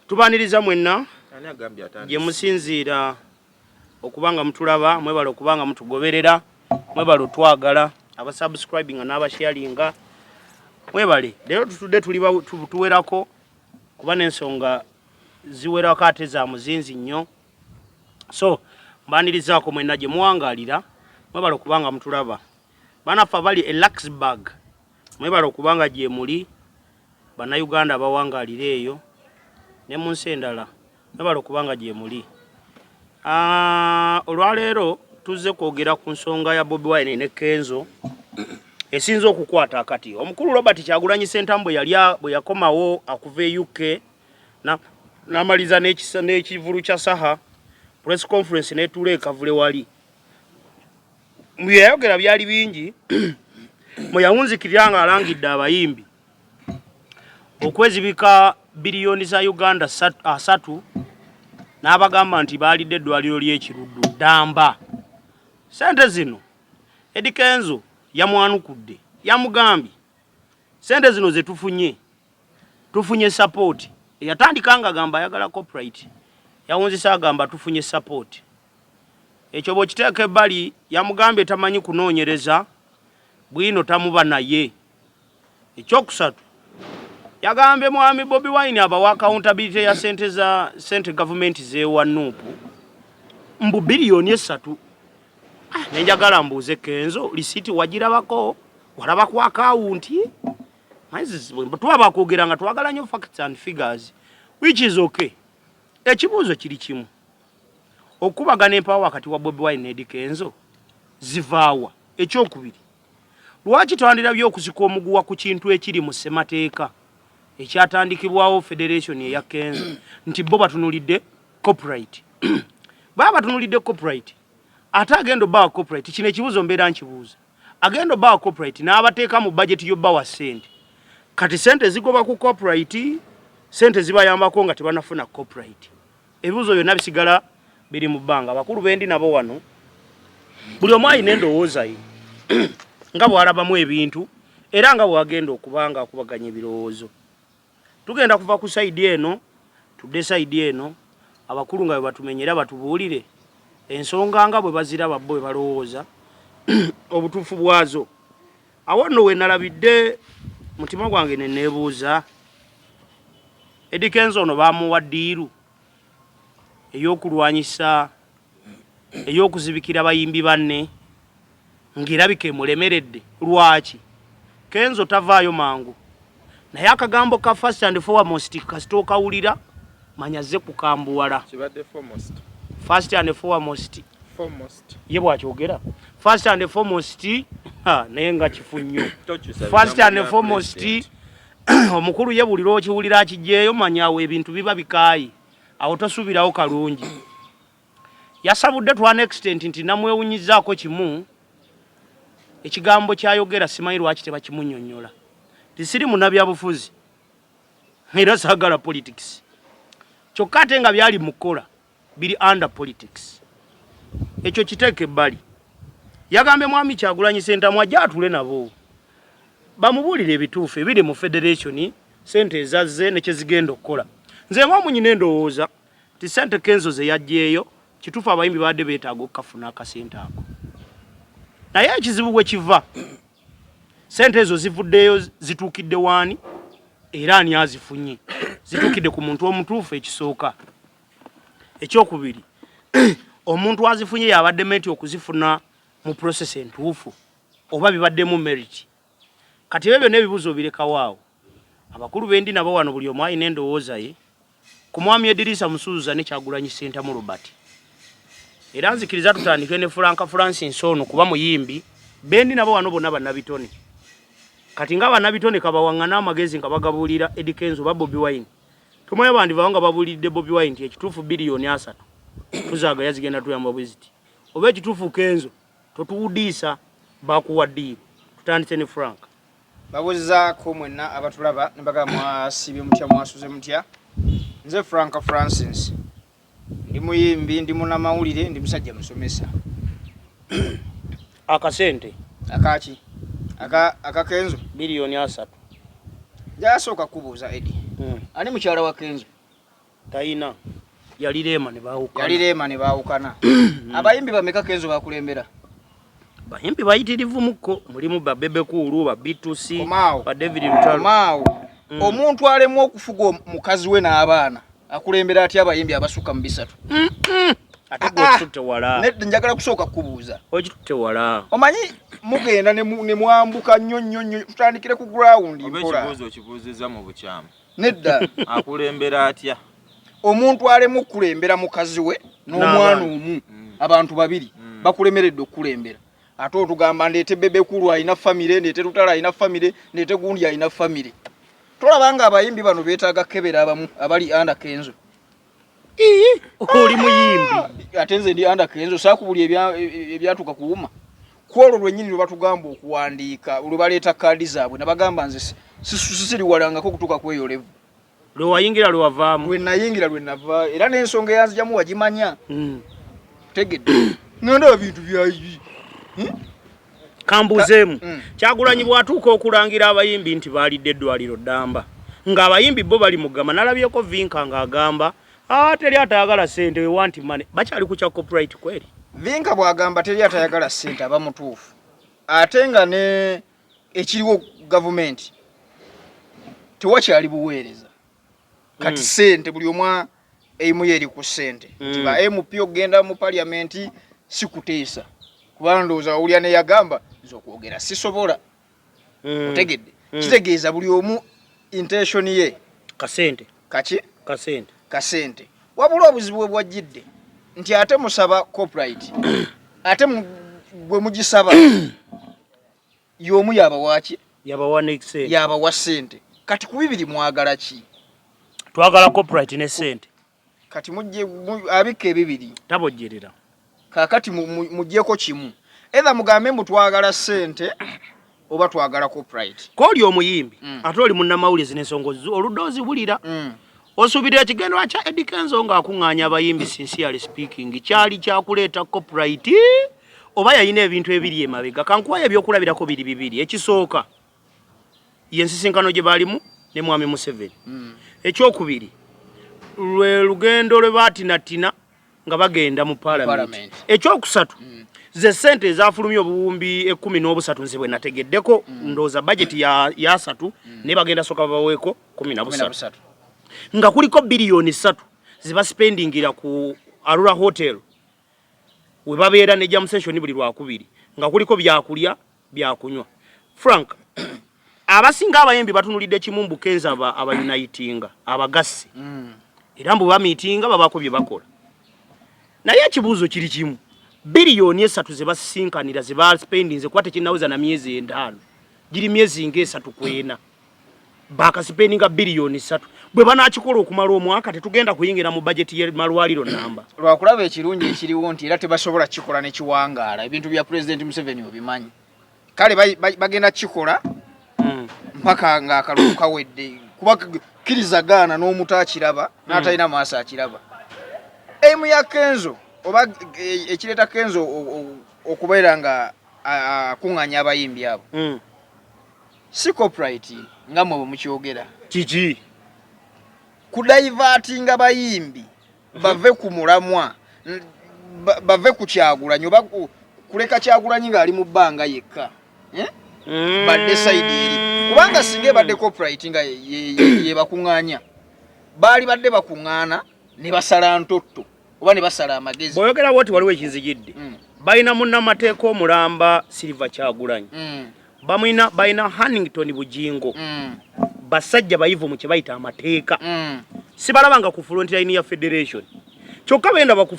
Tubaniriza mwenna Ani agambye atandise? gye musinziira okuba nga mutulaba, mwebale okuba nga mutugoberera, mwebale otwagala, abasubscribinga n'abasharinga, mwebale. Leero tutudde tuli tuwerako kuba n'ensonga ziwerako ate za muzinzi nnyo. So mbanirizaako mwenna gye muwangaalira, mwebale okuba nga mutulaba. Banaffe abali e Luxembourg, mwebale okuba nga gyemuli. Bannayuganda abawangaalira eyo ne mu nsi endala, mwebale okuba nga gyemuli. Olwaleero tuzze kwogera ku nsonga ya Bobi Wine ne Kenzo esinze okukwata akati. Omukulu Robert Kyagulanyi Ssentamu bwe yali bwe yakomawo akuva e UK n'amaliza n'ekivulu kya Saha press conference n'etuula e Kavule wali. Mu bye yayogera byali bingi, mwe yawunzikirira ng'alangidde abayimbi okwezibika biliyoni za Uganda 3 n'abagamba nti baalidde eddwaliro ly'e Kiruddu ddamba. Ssente zino Eddy Kenzo yamwanukudde, yamugambye ssente zino ze tufunye, tufunye sapooti. Eyatandika ng'agamba ayagala copyright, yawunzise agamba tufunye sapooti. Ekyo bw'okiteeka ebbali, yamugambye tamanyi kunoonyereza, bwino tamuba naye. Ekyokusatu, yagambye Mwami Bobi Wine abawa accountability ya sente za sente gavumenti zeewa Nup mbu biliyoni 3. Ne njagala mbuuze Kenzo, lisiiti wagirabako? Walaba ku akawunti? Tuba bakwogera nga twagala nnyo facts and figures, which is okay. Ekibuuzo kiri kimu, okukubagana empawa wakati wa Bobi Wine ne Eddy Kenzo zivaawa? Ekyokubiri, lwaki twandirabye okusika omuguwa ku kintu ekiri mu ssemateeka ekyatandikibwawo federation eya Kenzo nti bo batunulidde copyright? Baba batunulidde copyright, ate agenda obbawa copyright? Kino ekibuuzo mbeera nkibuuza. Agenda obbawa copyright n'abateeka mu budget y'obbawa ssente, kati ssente zigoba ku copyright, ssente zibayambako nga tebanafuna copyright? Ebibuuzo byonna bisigala biri mu bbanga. Abakulu bendi nabo wano, buli omu alina endowooza ye nga bw'alabamu ebintu era nga bw'agenda okuba nga akubaganya ebirowoozo. Tugenda kuva ku side eno tudde side eno, abakulu nga bwe batumenyera batubuulire ensonga nga bwe baziraba bo bwe balowooza obutuufu bwazo. Awo nno we nalabidde mutima gwange ne neebuuza, Eddy Kenzo ono baamuwa ddiiru ey'okulwanyisa ey'okuzibikira bayimbi banne ng'erabika emulemeredde. Lwaki Kenzo tavaayo mangu? Naye akagambo ka first and foremost kasita okawulira, manya azze kukambuwala. Kibadde foremost. First and foremost. Foremost. Ye bw'akyogera first and foremost, ha, naye nga kifu nnyo. Tokyusa First bigambo and bya foremost. president. Omukulu ye buli lw'okiwulira akijjeeyo, manya awo ebintu biba bikaayi, awo tosuubirawo kalungi. Yasabudde to an extent nti namwewunyizaako kimu, ekigambo kyayogera simanyi lwaki tebakimunnyonnyola, nti siri munnabyabufuzi era saagala politics, kyokka ate nga byali mu kukola biri under politics. Ekyo kiteeka ebbali. Yagambye Mwami Kyagulanyi Ssentamu ajje atuule nabo bamubuulire ebituufu ebiri mu federation, ssente ezazze ne kye zigenda okukola. Nze ng'omunyina endowooza nti ssente Kenzo ze yaggyeeyo, kituufu abayimbi babadde beetaaga okukafuna akasente ako, naye ekizibu bwe kiva, ssente ezo zivuddeyo zituukidde waani era ani azifunye? Zituukidde ku muntu omutuufu? Ekisooka. Ekyokubiri, omuntu azifunye yabadde meant okuzifuna mu process entuufu oba bibaddemu merit? Kati ebyo byonna ebibuuzo birekawo awo. Abakulu bendi nabo wano, buli omu alina endowooza ye ku Mwami Edirisa Musuuza ne Kyagulanyi Ssentamu Robert. Era nzikiriza tutandike ne Frank Francis ono kuba muyimbi. Bendi nabo wano bonna bannabitone. Kati nga bannabitone, kabawaŋŋane amagezi nga bagabuulira Eddy Kenzo oba Bobi Wine. Tumanyi bandivawo nga babuulidde Bobi Wine nti ekituufu biliyoni 30 tuzaagaya zigenda tuyamba bwe ziti, oba ekituufu Kenzo totuwudiisa, bakuwa ddiiru. Tutandise ne Frank. Babuuzaako mwenna abatulaba ne bagamba, mwasiibye mutya, mwasuze mutya? Nze Frank Francis, ndi muyimbi, ndi munnamawulire, ndi musajja musomesa. Akasente. Akaki? Aka Kenzo? Biliyoni 30. Njasooka kubuuza Eddy. Ani mukyala wa Kenzo? Tayina, yali Rema ne baawukana. Yali Rema ne baawukana. Abayimbi bameka Kenzo bakulembera? Bayimbi bayitirivu mukko, mulimu ba Bebe Cool, ba B2C, Komaawo. ba David Lutalo. Komaawo. Omuntu alemwa okufuga mukazi we n'abaana akulembera atya abayimbi abasukka mu 3? Ate gwe okitutte wala. Nedda, njagala kusooka kukubuuza. Okitutte wala. Omanyi mugenda ne mwambuka nnyo nnyo nnyo, tutandikire ku ground Oba mpola. ekibuuzo okibuuzizza mu bukyamu. Nedda. Akulembera atya? Omuntu alemwa okukulembera mukazi we n'omwana N'abaana. omu, abantu babiri bakulemeredde okukulembera. Ate otugamba ndeete Bebe Cool alina famire, ndeete Lutalo alina famire, ndeete gundi alina famire. Tolaba nga abayimbi bano beetaaga kebera abamu abali under Kenzo. Ii, oli muyimbi. Ate nze ndi under Kenzo, saakubuli ebyatuuka ku Wuma. Ku olwo lwennyini lwe batugamba okuwandiika, lwe baleeta kaadi zaabwe, nabagamba nze sisiriwalangako okutuuka ku eyo level. Lwe wayingira lwe wavaamu. Lwe nayingira lwe nava, era n'ensonga eyanzijamu wagimanya. Tegedde. Ngenda ebintu bya ibi. Kambuzeemu. Kyagulanyi bw'atuuka okulangira abayimbi nti baalidde eddwaliro ddamba, ng'abayimbi bo bali mugamba, nalabyeko Vinka ng'agamba, teri atayagala ssente, we want money. Bakyali ku kya copyright kweri? Vinka bw'agamba teri atayagala ssente aba mutuufu. Ate nga ne ekiriwo gavumenti tewakyali buweereza. Kati ssente buli omu eimu eri ku ssente. Nti ba MP okugenda mu parliament si kuteesa. Kubanga ndowooza wawulira ne yagamba nze okwogera sisobola. Otegedde? Kitegeeza buli omu intention ye. Kasente. Kaki? Kasente. Kasente. Wabula obuzibu bwe bwajjidde nti ate musaba copyright. Ate bwe mugisaba y'omu yabawa ki? Yabawa ne ssente. Yabawa ssente. Kati ku bibiri mwagala ki? Twagala copyright ne ssente. Kati mujje abikka ebibiri. Tabojjerera. Kaakati muggyeko kimu. Either mugambe mbu twagala ssente oba twagala copyright. K'oli omuyimbi, ate oli munnamawulire, zino ensonga oludda oziwulira. Osuubirira ekigendwa kya Eddy Kenzo ng'akuŋŋaanya abayimbi, sincerely speaking, kyali kyakuleeta copyright oba yalina ebintu ebiri emabega? Kankuwayo ebyokulabirako biri bibiri. Ekisooka ye nsisinkano gye baalimu ne Mwami Museveni. Ekyokubiri lwe lugendo lwe baatinatina nga bagenda mu parliament. Parliament. Ekyokusatu ze ssente ezafulumya obuwumbi 13, nze bwe nategeddeko, ndowooza budget ya 3, naye bagenda soka babaweeko kumi na busatu. 13. Nga kuliko biliyoni 3 zibaspendingira ku Arura Hotel we babeera ne jam session buli lwakubiri, nga kuliko byakulya byakunywa. Frank, abasinga abayimbi batunulidde kimu mbu Kenzo abayunitinga abagasse. Era mbu bamiitinga babaako bye bakola. Naye ekibuuzo kiri kimu, biliyoni 3 ze basisinkanira ze baspendinze kuba tekinnaweza na myezi 5, giri myezi ng'esatu ku ena, bakasipendinga biliyoni 3. Bwe banaakikola okumala omwaka tetugenda kuyingira mu bajeti y'emalwaliro namba. Lwakulaba ekirungi ekiriwo nti era tebasobola kukikola ne kiwangaala. Ebintu bya Pulezidenti Museveni obimanyi. Kale bagenda kukikola mpaka ng'akalulu kawedde, kuba kkiriza gaana n'omuto akiraba n'atalina maaso akiraba. Emu ya Kenzo oba ekireeta Kenzo okubeera nga akuŋŋaanya abayimbi abo. Si copyright nga mmwe bwe mukyogera. Kiki? Kudivertinga bayimbi bave ku mulamwa, bave ku Kyagulanyi oba kuleka Kyagulanyi ng'ali mu bbanga yekka. Badde side eri. Kubanga singa ebadde copyright nga ye bakuŋŋaanya, baali badde bakuŋŋaana ne basala ntotto oba ne basala amagezi. Bw'oyogera bw'oti waliwo ekinzijidde. Balina munnamateeka omulamba Silver Kyagulanyi. Balina Hannington Bujingo. Basajja bayivu mu kye bayita amateeka. Sibalabanga ku front line ya federation. Kyokka benda ba ku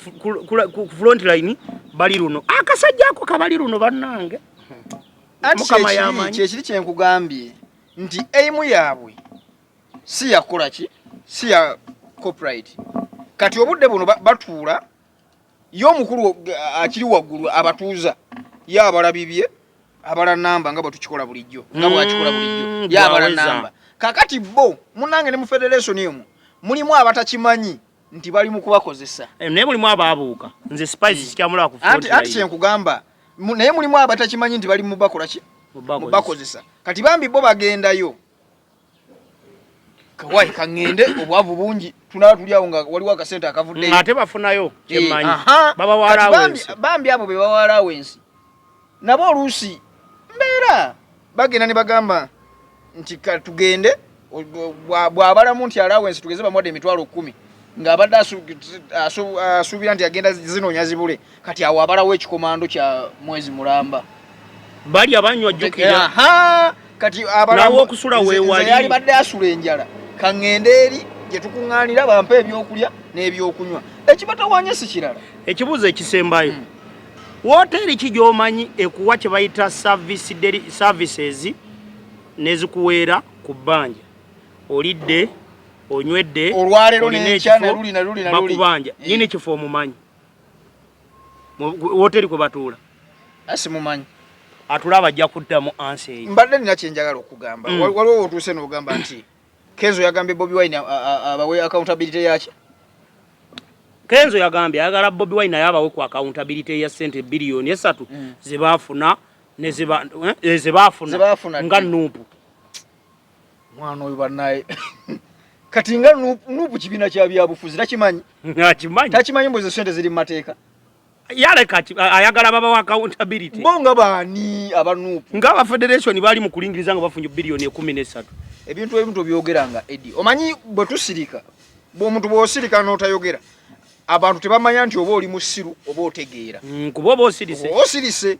front line bali luno. Akasajja ako kabali luno bannange. Anti Mukama y'amanyi. kyekiri kye nkugambye nti aim yaabwe si ya kukola ki? Si ya copyright. Kati obudde buno batuula, ye omukulu akiri waggulu abatuuza, ye abala bibye, abala namba nga bwe tukikola bulijjo, nga bw'akikola bulijjo, ye abala Bw'aweza. namba. Kaakati bo munnange ne mu federation omwo mulimu abatakimanyi nti bali mu kubakozesa. Naye mulimu abaabuuka. Nze Spice sikyamulaba ku front Anti line. kye nkugamba, naye mulimu abatakimanyi nti bali mu bakola ki? Mu bakozesa. Mu bakozesa. Kati bambi bo bagendayo. Kawayi kaŋŋende, obwavu bungi, tunaba tuli awo nga waliwo akasente akavuddeyo. Ate bafunayo kyemmanyi. Babawa Kati allowance. Bambi abo be bawa allowance nabo oluusi mbeera bagenda ne bagamba nti ka tugende, bw'abalamu nti allowance tugeze bamuwadde 100,000, ng'abadde asuubira nti agenda zinoonya zibule, kati awo abalawo ekikomando kya mwezi mulamba. Bali abanywa, jjukira. Aha, kati abalamu Nawe okusula weewali. Nze yali badde asula enjala, kaŋŋende eri gye tukuŋŋaanira bampe ebyokulya n'ebyokunywa, ekibatawaanya si kirala. Ekibuuzo ekisembayo, woteeri ki gy'omanyi ekuwa kye bayita services nezikuweera ku bbanja? Olidde, onywedde, Olwaleero olina n'enkya ekifo, na luli na luli na luli. Bakubanja. Nyini kifo omumanyi? Woteeri kwe batuula? Asimumanyi. Atulaba ajja kuddamu ansi eyo. Mbadde nina kyenjagala okugamba. Waliwo otuuse n'ogamba nti Kenzo yagambye Bobi Wine abawe accountability yaki. Kenzo yagambye ayagala Bobi Wine naye abawe ku accountability ya sente 3 biliyoni ze baafuna ne ze baafuna Ze baafuna nga ddi? NUP. Mwana oyo bannaye, kati nga NUP kibiina kya byabufuzi, takimanyi? Akimanyi. Takimanyi mbu ezo sente ziri mu mateeka? Yaleka ayagala babawa accountability. Bo nga baani aba NUP? Nga aba federation bali mu kulingiriza nga bafunye 13 biliyoni. Ebintu ebimu tobyogera nga Edi, omanyi bwe tusirika, bw'omuntu bw'osirika n'otayogera, abantu tebamanya nti oba oli musiru oba otegeera. Kuba oba osirise. Oba osirise.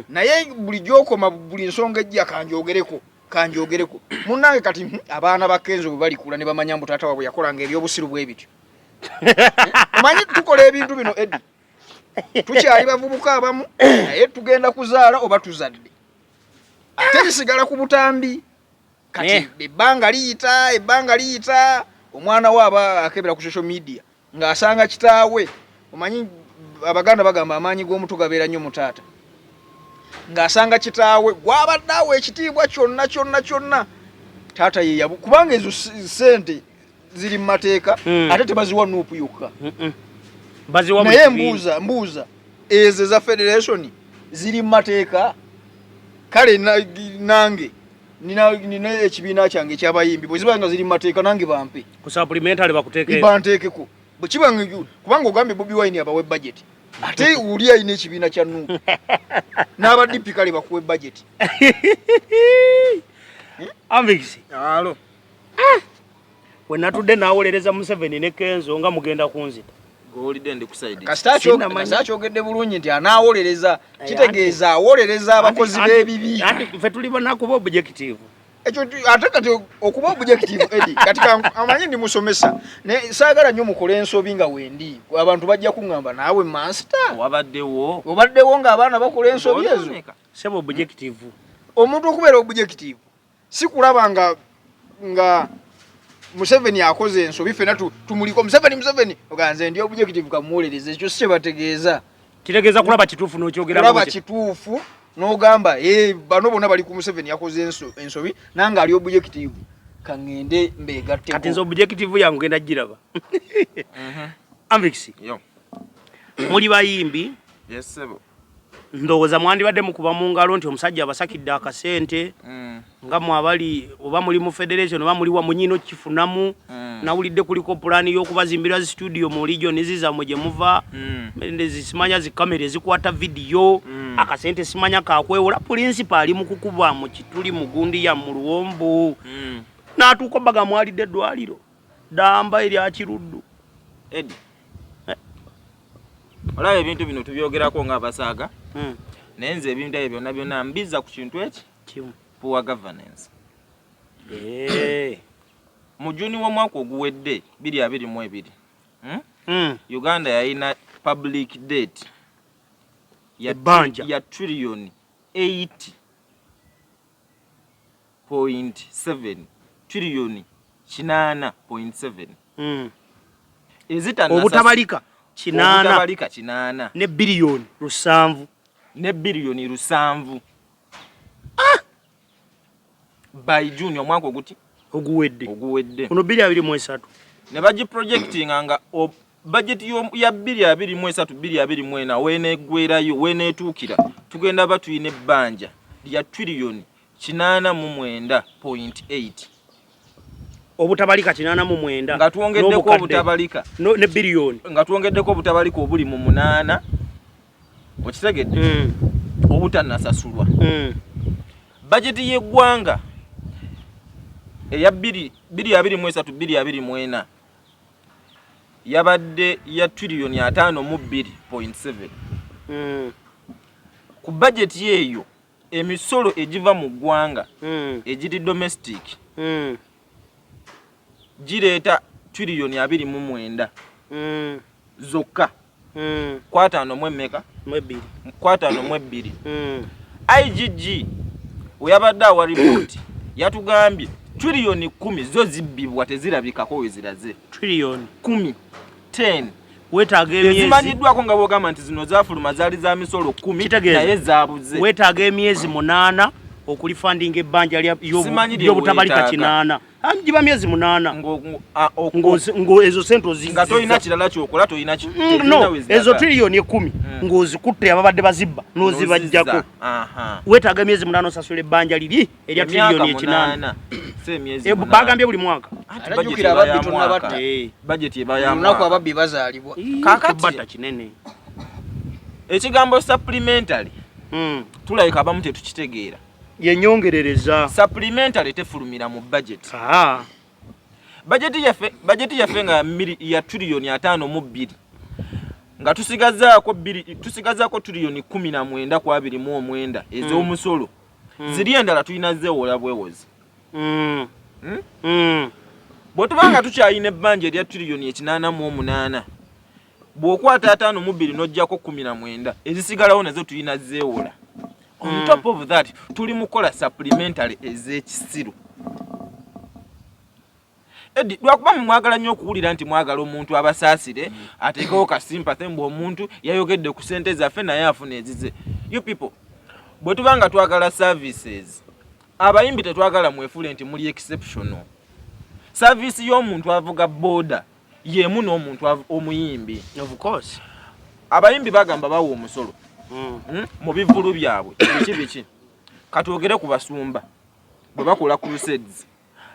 Naye buli gyokoma, buli nsonga ejja, kanjogereko, kanjogereko, munnange. Kati abaana ba Kenzo bwe balikula ne bamanya mbu taata waabwe yakolanga ebyobusiru bwe bityo. Omanyi tukola ebintu bino, Edi, tukyali bavubuka abamu, naye tugenda kuzaala oba tuzadde, ate bisigala ku butambi. Kati ebbanga liyita, ebbanga liyita, omwana we aba akebera ku social media ng'asanga kitaawe. Omanyi Abaganda bagamba amaanyi g'omuto gabeera nnyo mu taata, ng'asanga kitaawe gwabadde awo ekitiibwa kyonna kyonna kyonna taata ye yabu, kubanga ezo sente ziri mu mateeka. Ate tebaziwa NUP yokka. Baziwa buli Naye kibiina. Mbuuza, ezo eza federation ziri mu mateeka? Kale nange nina ekibiina kyange ekyabayimbi, bwe ziba nga ziri mu mateeka nange bampe. Ku supplementary bakuteeke. Banteekeko bwe kiba nga, kubanga ogambye Bobi Wine abawe budget, ate oli alina ekibiina kya NUP n'aba DP, kale bakuwe budget. Amix. Alo. We natudde nawolereza Museveni ne Kenzo nga mugenda kunzita. Gowulidde ndi ku side. Kasita Sinnamanya. kasita akyogedde bulungi nti anaawolereza, kitegeeza awolereza abakozi b'ebibi. Anti ffe tuli banakuba objective. Ekyo ate kati okuba objective, Edi, kati amanyi ndi musomesa, ne saagala nnyo mukole ensobi nga wendi, abantu bajja kuŋŋamba naawe mansita. Wabaddewo. Obaddewo ng'abaana bakola ensobi ezo. Onooneka. Sebo, objective. Omuntu okubeera objective si kulaba nga Museveni akoze ensobi, ffena tumuliko Museveni, Museveni, oga nze ndi objective kamuwolereza. Ekyo si kyebategeeza. Kitegeeza kulaba kituufu n'okyogera. Kulaba kituufu n'ogamba, "Eh, bano bonna bali ku Museveni yakoze ensobi, nange ali objective kaŋŋende mbeegatteko." Kati nze objective yange ngenda giraba. Amix, Yo. muli bayimbi. Yes, sebo. Ndowooza mwandibadde mukuba mu ngalo nti omusajja abasakidde akasente. Nga mwabali oba muli mu federation oba muli wa munyino kifunamu. Nawulidde kuliko pulaani y'okubazimbira zi studio mu region zammwe gye muva. Simanya zikamera ezikwata vidiyo. Akasente simanya kakwewola, principal ali mu kukuba mu kituli mu gundi ya mu luwombo. N'atuuka baga mwalidde eddwaliro damba erya Kiruddu. Edi. Eh. Olaba ebintu bino tubyogerako ng'abasaaga, naye nze ebintu ebyo byonna byonna mbizza ku kintu eki Kimu. Poor governance. Mu Juni w'omwaka oguwedde 2022, Uganda yalina public debt Ebbanja. ya trillion 8.7, trillion 8.7 Obutabalika 8. Obutabalika 8. Ne 7 biliyoni Ne 7 biliyoni by June omwaka oguti oguwedde. Oguwedde. Kuno 2023. Ne bagiprojectinga nga budget ya 2023 2024 weneggwerayo, weneetuukira, tugenda ba tulina ebbanja lya trillion 89.8. Obutabalika 89. Nga twongeddeko n'obukadde. Obutabalika. Ne biliyoni. Nga twongeddeko obutabalika obuli mu 8, okitegedde? Obutanasasulwa. Bajeti y'eggwanga eya 2023 2024 yabadde ya triliyoni 52.7. Ku bajeti eyo, emisolo egiva mu ggwanga egiri domestic gireeta triliyoni 29 zokka. Kwataano mu emmeka? Mu 2. Kwataano mu 2. IGG we yabadde awa ripooti yatugambye triliyoni 10 zo zibbibwa, tezirabikako we ziraze. Triliyoni 10, 10. Weetaaga emyezi Ezimanyiddwako nga bwogamba nti zino zafuluma zaali za misolo 10, Kitegeeza. naye zabuze. Weetaaga emyezi 8 okurefundinga ebbanja Simanyi lye ly'obutabalika weetaaga. 8. Giba myezi 8. Ngo Ezo sente oziziza. Nga tolina kirala kyokola, tolina tolina No, we ziraga. ezo triliyoni 10 ng'ozikutte ababadde bazibba n'ozibajjako. N'ozizza. Aha. Weetaaga emyezi 8 osasula ebbanja liri erya Emyaka triliyoni 8. 8, si emyezi Eh, 8. bagambye buli mwaka. Anti Alajjukira budget eba ya ababbi mwaka. tonnabatta. Budget eba ya Olunaku mwaka. ababbi bazaalibwa. Kaakati- Kibata kinene. Ekigambo supplementary tulabika abamu tetukitegeera. Yenyongerereza. Supplementary tefulumira mu budget. Budget yaffe nga ya triliyoni 52, nga tusigazaako bbiri, tusigazaako triliyoni 19 ku 29 ez'omusolo. Ziri endala tulina zeewola bwewozi. Bwe tuba nga tukyalina ebbanja erya triliyoni 88, bw'okwata 52 n'oggyako 19, ezisigalawo nazo tulina zeewola. On top of that, tuli mu kukola supplementary ez'ekisiru. Edi lwakuba mwe mwagala nnyo okuwulira nti mwagala omuntu abasaasire, ateekewo ka sympathy mbu omuntu yayogedde ku ssente zaffe naye afuna ezize. You people, bwe tuba nga twagala services, abayimbi tetwagala mwefule nti muli exceptional. Service y'omuntu avuga boda y'emu n'omuntu omuyimbi. Of course. Abayimbi bagamba bawa omusolo mu bivulu byabwe, biki biki. Katwogere ku basumba, bwe bakola crusades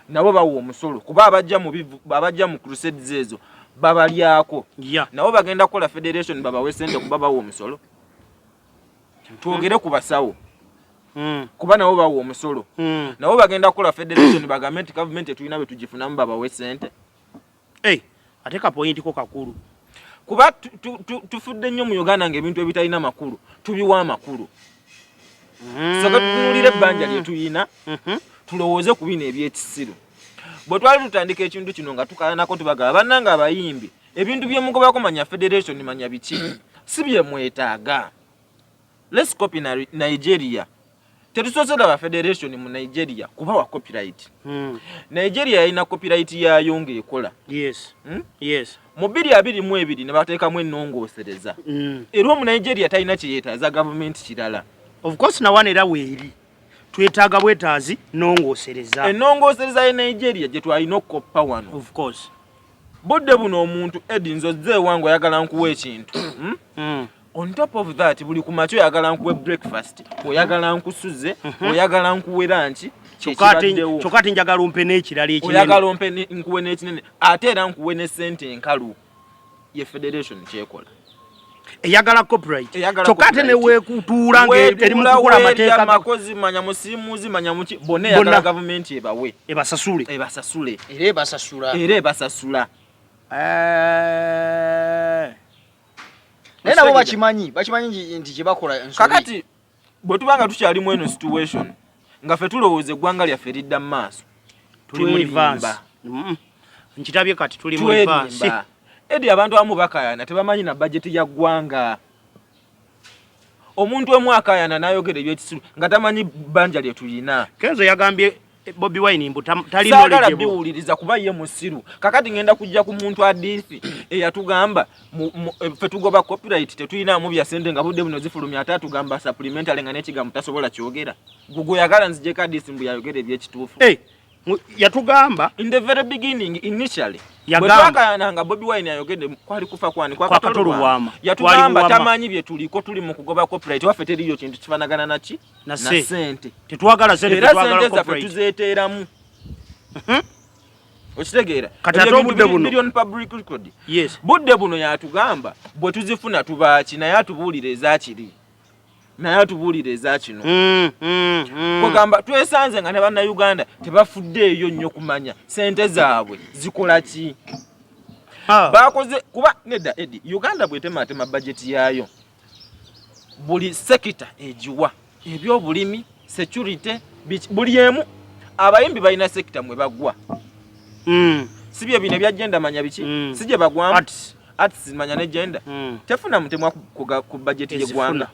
nabo bawa omusolo, kuba abajja mu crusades ezo babalyako. Nabo bagenda kukola federation babawe sente kuba bawa omusolo. Twogere ku basawo, kuba nabo bawa omusolo. Nabo bagenda kukola federation bagambe nti gavumenti tetulina bwe tugifunamu, babawe sente. Hey, ate ka point ko kakulu. Kuba tufudde nnyo mu Uganda ng'ebintu ebitalina makulu tubiwa amakulu. Soka tutunuulire ebbanja lye tuyina, tulowooze ku bino ebyekisiru. Bwe twali tutandika ekintu kino nga tukalanako, tubagamba, bannange abayimbi, ebintu byemugobako, manya federation, manya biki, si bye mwetaaga. Let's copy Nigeria. Tetusoose laba federation mu Nigeria kubawa copyright. Nigeria yalina copyright yaayo ng'ekola. Mu 2022 ne bateekamu ennongoosereza. Era omu Nigeria talina kye yeetaaza gavumenti kirala. Of course, nawana era weeri twetaaga bwetaazi nongoosereza. Ennongoosereza ye Nigeria gye twalina okukoppa wano. Of course. Budde buno omuntu Edi nzozze ewange oyagala nkuwa ekintu, On top of that, buli ku makya oyagala nkuwe breakfast, oyagala nkusuze, oyagala nkuwe lunch. Kyekibaddewo. Kyokka ate njagala ompe n'ekirala ekinene. Oyagala ompe nkuwe n'ekinene, ate era nkuwe ne sente enkalu. Ye federation kyekola. Eyagala copyright. Eyagala Kyokka ate copyright. neweekutuula ng'eri mu kukola amateeka Makozi, manya musiimuzi, manya muki, bonna eyagala Bonna. gavumenti ebawe. Ebasasule. Ebasasule. Era ebasasula. Era ebasasula. Naye nabo bakimanyi nti kyebakola ensobi. Kakati bwe tuba nga tukyalimu eno situation, nga ffe tulowooza eggwanga lyaffe lidda mu maaso, Tuli mu twerimba. reverse. Nkitabye kati tuli mu reverse. Twerimba. Edi abantu abamu bakayana tebamanyi na bajeti ya ggwanga. Omuntu omu akayana n'ayogera ebyekisiru nga tamanyi bbanja lye tuyina. Kenzo yagambye Bobi Wine mbu tali Saagala knowledgeable. biwuliriza kuba ye musiru. Kakati ngenda kujja ku muntu adiisi eyatugamba ffe tugoba copyright, tetulinamu bya sente, nga budde buno zifulumya, ate atugamba supplementary nga n'ekigambo tasobola kyogera. Gwe oyagala nzijeko adiisi mbu yayogera ebyekituufu. Eh, yatugamba In the very beginning, initially, bwe Yagamba. twakayananga Bobi Wine ayogedde, kwali kufa kwani? Kwa Kato Lubwama. Yatugamba Kwali Lubwama. tamanyi bye tuliko, tuli mu kugoba copyright, waffe teriyo kintu kifaanagana naki Na na se. sente. Tetwagala sente, Era tetwagala sente zaffe copyright. tuzeeteeramu. Okitegeera? Kati ate obudde buno. Million public record. Yes. Budde buno yatugamba bwe tuzifuna tubaaki, naye atubuulira ezakiri, naye atubuulira ezakino. Kugamba twesanze nga ne Bannayuganda tebafuddeeyo nnyo kumanya sente zaabwe zikola ki. Bakoze kuba nedda Edi, Uganda bwetematema bajeti yaayo buli sekita egiwa ebyobulimi, security, buli emu. Abayimbi balina sekita mwe bagwa. Si bye bino ebya gender, manya biki, si gye bagwamu. Arts. Arts manya ne gender. Tefuna mutemwa ku budget y'eggwanga.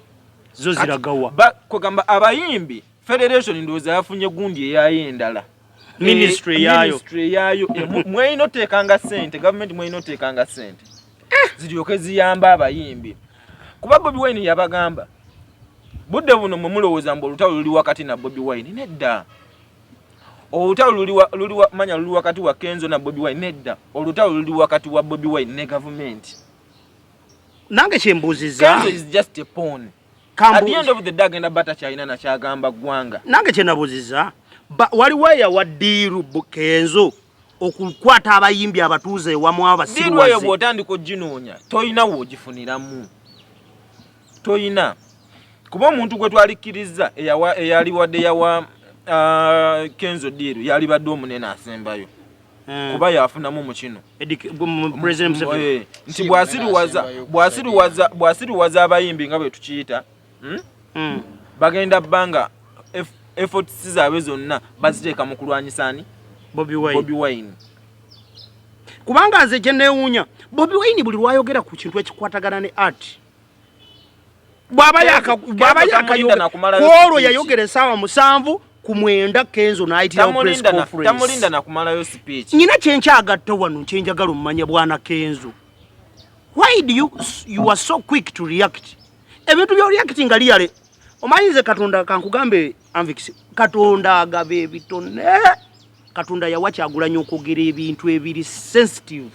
Zo ziragawa. Kugamba abayimbi federation ndowooza yafunye gundi eyayo endala. Ministry eyaayo. Ministry eyaayo. Mweyina oteekanga ssente, gavumenti mweyina oteekanga ssente ziryoke ziyamba abayimbi, kuba Bobi Wine yabagamba budde buno mwe mulowooza mbu olutalo luli wakati na Bobi Wine. Nedda, olutalo manya luli wakati wa Kenzo na Bobi Wine. Nedda, olutalo luli wakati wa Bobi Wine ne gavumenti. Nange kyembuuzizza, Kenzo is just a pawn. At the end of the day agenda bata kyalina nakyagamba ggwanga. Nange kyenabuuzizza, waliwo eyawa deal Kenzo okukwata abayimbi abatuuze ewamu Deal eyo abasiruwaze? Bw'otandika oginoonya toyina w'ogifuniramu, toyina, kuba omuntu gwe twalikkiriza eyaliwadde yawa Kenzo deal yalibadde omunene asembayo, kuba yafunamu mu kino. President Museveni. Nti Si bw'asiriwaza munene asembayo. Bw'asiriwaza abayimbi nga bwe tukiyita, Bagenda bbanga efforts zaabwe zonna baziteeka mu kulwanyisa ani? Bobi Wine. Bobi Wine. Kubanga nze kye neewuunya, Bobi Wine buli lwayogera ku kintu ekikwatagana ne art, bw'aba bw'aba Kenzo tamulinda nakumalayo kwolwo speech. Yayogera essaawa 7 ku 9, Kenzo n'ayitirawo press conference. Tamulinda nakumalayo speech. Nyina kyenkyagatta wano kyenjagala omumanya, bwana Kenzo, why do you are so quick to react ebintu byoreacti nga liyale? Omanyi nze Katonda, kankugambe Anvix, Katonda agaba ebitone. Katonda yawa Kyagulanyi okwogera ebintu ebiri sensitive.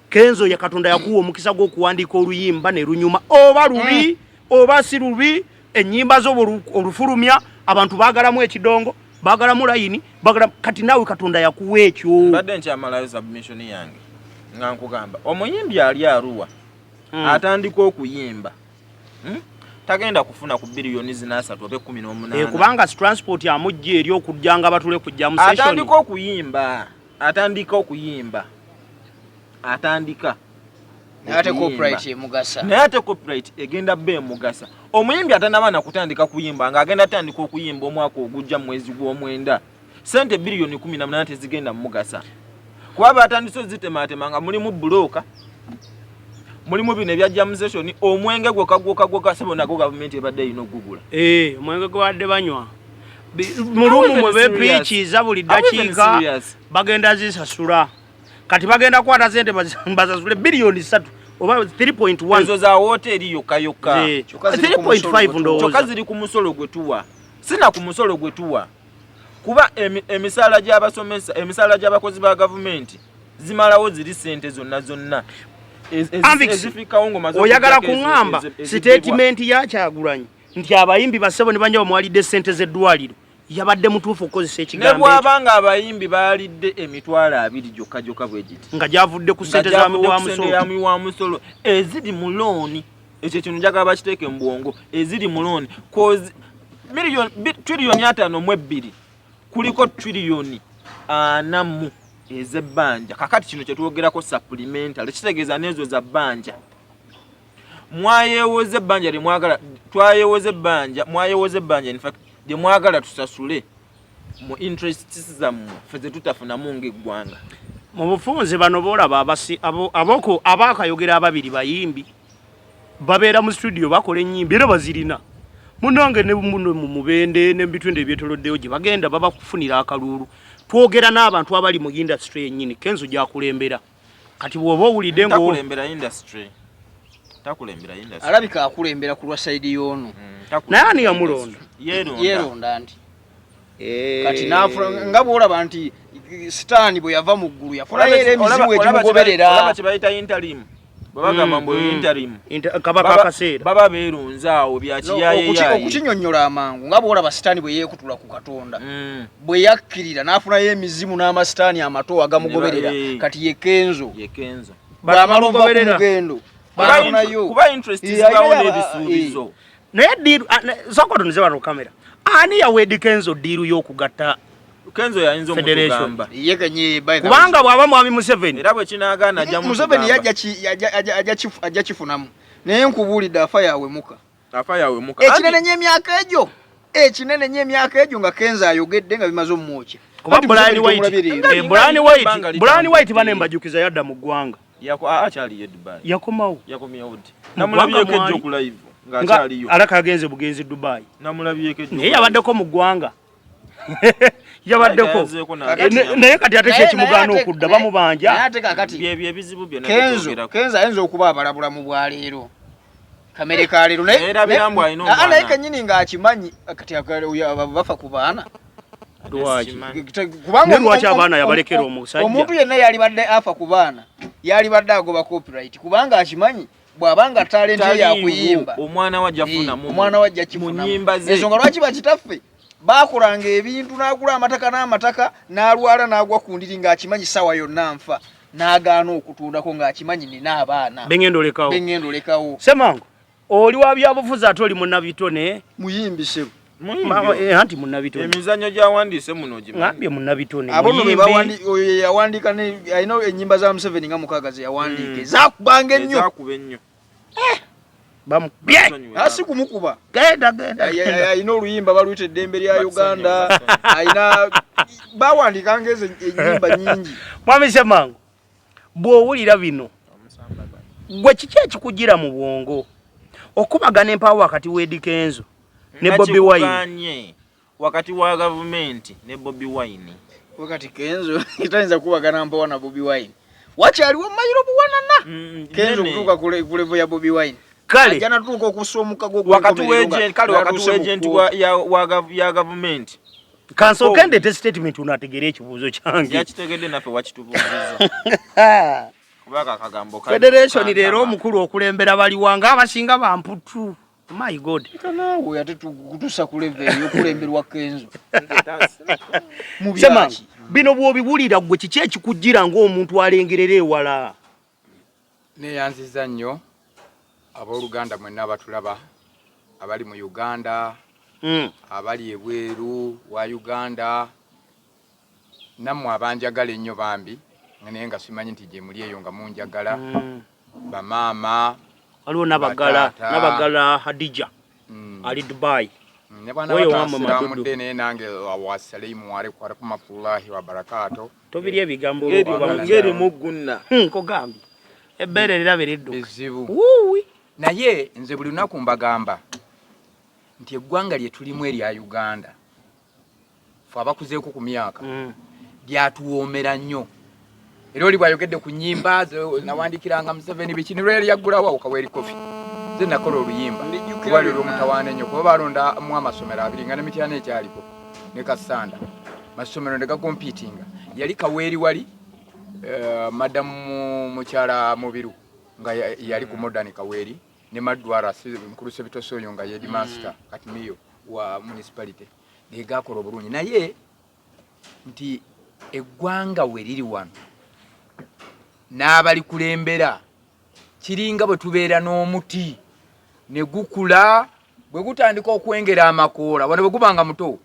Kenzo ya Katonda yakuwa omukisa gw'okuwandiika oluyimba ne lunyuma, oba lubi oba si lubi, ennyimba zo olufulumya abantu baagalamu ekidongo, baagalamu layini, baagala. Kati naawe Katonda yakuwa ekyo. Mbadde nkyamalayo submission yange nga nkugamba omuyimbi ali Aruwa atandika okuyimba, Tagenda kufuna ku biliyoni zina asatu oba ekumi Eh, n'omunaana. Kubanga transport amujja eri okujja nga batule kujja mu session. Atandika okuyimba, atandika okuyimba, atandika Naye ate okuyimba. copyright emugasa. Naye ate copyright egenda bba emugasa. Omuyimbi atanaba na kutandika kuyimba, ng'agenda tandika okuyimba omwaka ogujja mu mwezi gw'omwenda, sente biliyoni 18 tezigenda mumugasa, kuba batandise ozitematema nga mulimu bulooka, mulimu bino ebya jam session, omwenge gwokka gwokka gwokka sebo nagwo gavumenti ebadde erina okugugula. Eh, omwenge gwe banywa mu room mwe bepiikiza buli dakiika, bagenda zisasula. Kati bagenda kukwata sente basasule biliyoni 3 oba 3.1. Ezo za woteeri yokka yokka. Kyokka ziri ku musolo 3.5 gwe tuwa. Ndowooza. Kyokka ziri ku musolo gwe tuwa, sina ku musolo gwe tuwa, kuba emisaala gy'abasomesa, emisaala gy'abakozi ba gavumenti zimalawo ziri sente zonna zonna Anvix, ezifikawo ng'omaze oyagala okuggyako kuŋŋamba ezibbibwa. Statement ya Kyagulanyi nti abayimbi basebo ne banja bamuwalidde sente z'eddwaliro, yabadde mutuufu okukozesa Ne ekigambo ekyo? bw'aba nga abayimbi baalidde 200,000 gyokka gyokka bwe giti, Nga gyavudde ku nga sente za gyavudde wa ku sente musolo. ya muwi wa musolo eziri mu looni, ekyo kino njagala bakiteeke mu bwongo, eziri mu looni, cause 52 trillion kuliko 40 trillion ez'ebbanja. Kakati kino kyetwogerako supplementary kitegeeza n'ezo za bbanja. Mwayewoza ebbanja lyemwagala, twayewoza ebbanja, mwayewoza ebbanja in fact lyemwagala tusasule mu interests zammwe, ffe ze tutafunamu ng'eggwanga. Mu bufunze bano boolaba aboko abaakayogera ababiri bayimbi babeera mu studio bakola ennyimba era bazirina munange ne muno mu Mubende ne mu bitundu ebyetoloddeyo gye bagenda babakufunira akalulu. Twogera n'abantu abali mu industry yennyini Kenzo gyakulembera. Kati bw'oba owulidde ngo Takulembera industry, takulembera industry. Alabika akulembera ku lwa side y'ono. Takulembera Naye ani yamulonda? industry. Yeeronda. Yeeronda nti kati n'afuna nga bw'olaba nti Sitaani bwe yava mu ggulu yafunayo era emizimu Olaba egimugoberera. kye bayita interim. Bwebagamba mbu interim kabaka akaseera baba beerunze awo bya kiyayeyaye. Okukinyonnyola amangu nga bw'olaba sitaani bwe yeekutula ku Katonda, bwe yakkirira n'afunayo emizimu n'amasitaani amato agamugoberera, kati ye Kenzo bw'amala ova ku mugendo bafunayo kuba interest zibawo n'ebisuubizo. Naye deal sooka otunuze wano kamera, ani yawa Eddy Kenzo deal y'okugatta Kenzo yayinza omutugamba ye kenye by the kubanga bw'aba mwami Museveni era bwe kinaagaana ajja Museveni ajja kifunamu. Naye nkubuulidde afa yawemuka, afa yawemuka ekinene nnyo emyaka egyo, ekinene nnyo emyaka egyo nga Kenzo ayogedde nga bimaze omumwokya. Kuba Brian White, Brian White bane mbajukiza yadda mu ggwanga. Akyaliyo Dubai. Yakomawo. Yakomyewo ddi? Namulabyeko ejjo ku live ng'akyaliyo. Alaka agenze bugenzi Dubai. Namulabyeko ejjo. Naye yabaddeko mu ggwanga. Yabaddeko. Naye kati ate kyekimugaana okudda bamubanja. Naye ate kakati byebyo ebizibu byonna Kenzo, Kenzo ayinza okuba abalabula mu bwaleero. Kamere ka leero naye erabira mbu alina omwana. Naye kennyini ng'akimanyi kati bafa ku baana. Lwaki? Kubanga lwaki abaana yabalekera omusajja? Omuntu yenna yalibadde afa ku baana, yalibadde agoba copyright kubanga akimanyi bw'abanga talent ye yakuyimba omwana wajja kufunamu, omwana wajja kifunamu. Ensonga lwaki bakitaffe baakolanga ebintu n'agula amataka n'amataka n'alwala n'agwa ku ndiri ng'akimanyi ssaawa yonna nfa, n'agaana okutundako ng'akimanyi nina abaana bengendo olekawo, bengendo olekawo. Semango oli wa byabufuzi ate oli munnabitone. Muyimbi ssebo. Anti munnabitone. Emizannyo gy'awandiise muno ogimanyi? Ngambye munnabitone. Abo nno be oyo ye yawandiika alina ennyimba za Museveni nga 6 ze yawandiika. Ezaakubanga ennyo. Ezaakuba ennyo. Bamukubye. Si kumukuba. Genda, genda, genda. Alina oluyimba baluyita eddembe lya Uganda. Alina bawandiikanga ezo ennyimba nnyingi. Mwami Ssemango, bw'owulira bino, gwe kiki ekikugira mu bwongo okubagana empawo wakati w'Eddy Kenzo ne Bobi Wine? Wakati wa gavumenti ne Bobi Wine. Wakati Kenzo tayinza kubagana mpawo na Bobi Wine. Wakyaliwo mayiro buwanana. Kenzo kutuuka ku level ya Bobi Wine. Kale. Ajja natuuka okussa omukago Wakati kale wakati w'agent ya gavumenti. Kansooke ndeete statement onaategeere ekibuuzo kyange. Yakitegedde naffe wakitubuuzizza. Kubanga akagambo kali Federation leero omukulu okulembera baliwa ng'abasinga bamputu. My God. Naawe ate kutuusa ku level ey'okulemberwa Kenzo. Mu Sema, byaki? bino bw'obiwulira ggwe kiki ekikujjira ng'omuntu alengerera ewala? Neeyanziza nnyo abooluganda mwenna abatulaba abali mu Uganda, abali ebweru wa Uganda, nammwe abanjagala ennyo bambi, naye nga simanyi nti gye muli eyo nga munjagala, bamaama, waliwo Nabagala Hadija ali Dubai. Ne bwana bataasiramudde naye nange wasalimu alaikum warahmatullahi wabarakatuh. Tobiri ebigambo ngeri mugunna. Nkugambye ebbeere liraba eridduka. Bizibu. Wuuwi. Naye nze buli lunaku mbagamba nti eggwanga lye tulimu erya Uganda ffe abakuzeeko ku myaka lyatuwoomera nnyo. Era oli bw'ayogedde ku nnyimba nawandiikiranga Museveni biki ne lwe yaggulawo awo Kaweri Coffee. Nze nakola oluyimba lwali olw'omutawaana ennyo kuba baalondamu amasomero abiri nga ne Mityana ekyaliko ne Kassanda. Masomero ne gakompiitinga. Yali Kaweri wali madamu mukyala Mubiru nga yali ku Modern Kaweri ne Madwara mukulu Sebitosi oyo nga headmaster kati mayor wa municipality. Ge gaakola obulungi naye nti eggwanga we liri wano n'abalikulembera kiringa bwe tubeera n'omuti ne gukula bwe gutandika okwengera amakoola wano bwe gubanga muto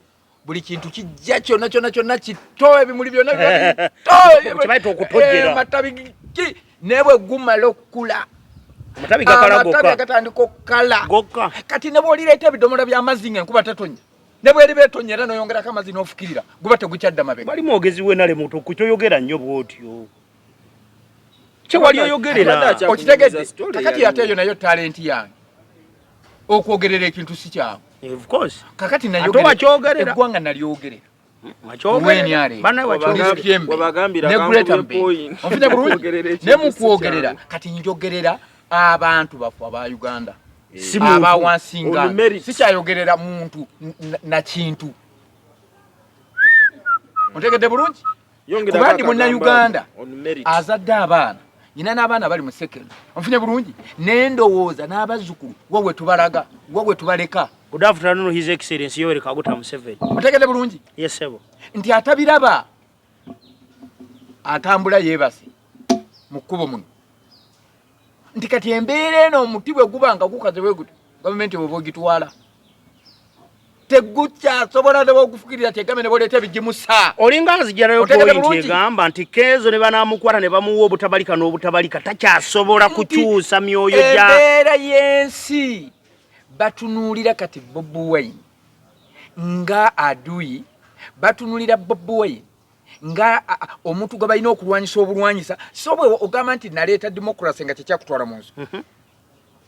buli kintu kijja kyonna kyonna kyonna kito ebimuli byonna bito Kibayita okutojjera. Amatabi ki naye bwe gumala okukula amatabi gakala amatabi gokka. agatandika okukala Gokka. Kati ne bw'olireeta ebidomola by'amazzi ng'enkuba tetonya ne bw'eriba etonya era n'oyongerako amazzi n'ofukirira guba tegukyadda mabega. Bali mwogezi w'enale muto ku kyoyogera nnyo bw'otyo. Kye wali oyogerera. Okitegedde? Kakati ate eyo nayo talenti yange. Okwogerera ekintu si kyangu. Of course. Kakati Ate nayogerera. wakyogerera. Eggwanga nalyogerera. Wakyogerera. Bana wakyogerera. Wabagambira Ne Greater kankubye Mbe. point. Onfuna bulungi? Okwogerera ekintu Ne mu si kwogerera. kyangu. Kati njogerera abantu baffe aba Uganda. Si muntu. Aba wansi nga On merit. sikyayogerera muntu na kintu. Ontegedde bulungi? Yongera Kuba ndi akagamba munnayuganda on merit. azadde abaana Nyina n'abaana bali mu sekeno. Onfunye bulungi? Nendowooza n'abazzukulu wa we tubalaga, wa we tubaleka. Good afternoon, His Excellency Yoweri Kaguta Museveni. Otegedde bulungi? Yes, sebo. Nti atabiraba atambula yeebase mu kkubo muno. Nti kati embeera eno omuti bwe guba nga gukaze bwe gutyo, gavumenti bw'oba ogitwala tegukyasobola ne bwogufukirira kyegame ne bwoleeta ebigimusa. Olinga nzijalayo point egamba nti Kenzo ne banaamukwata ne bamuwa obutabalika n'obutabalika takyasobola kukyusa myoyo gya embeera y'ensi. Batunuulira kati Bobi Wine nga adui, batunuulira Bobi Wine nga omuntu gwe balina okulwanyisa obulwanyisa. So bwe ogamba nti naleeta democracy nga kyekyakutwala mu nsi,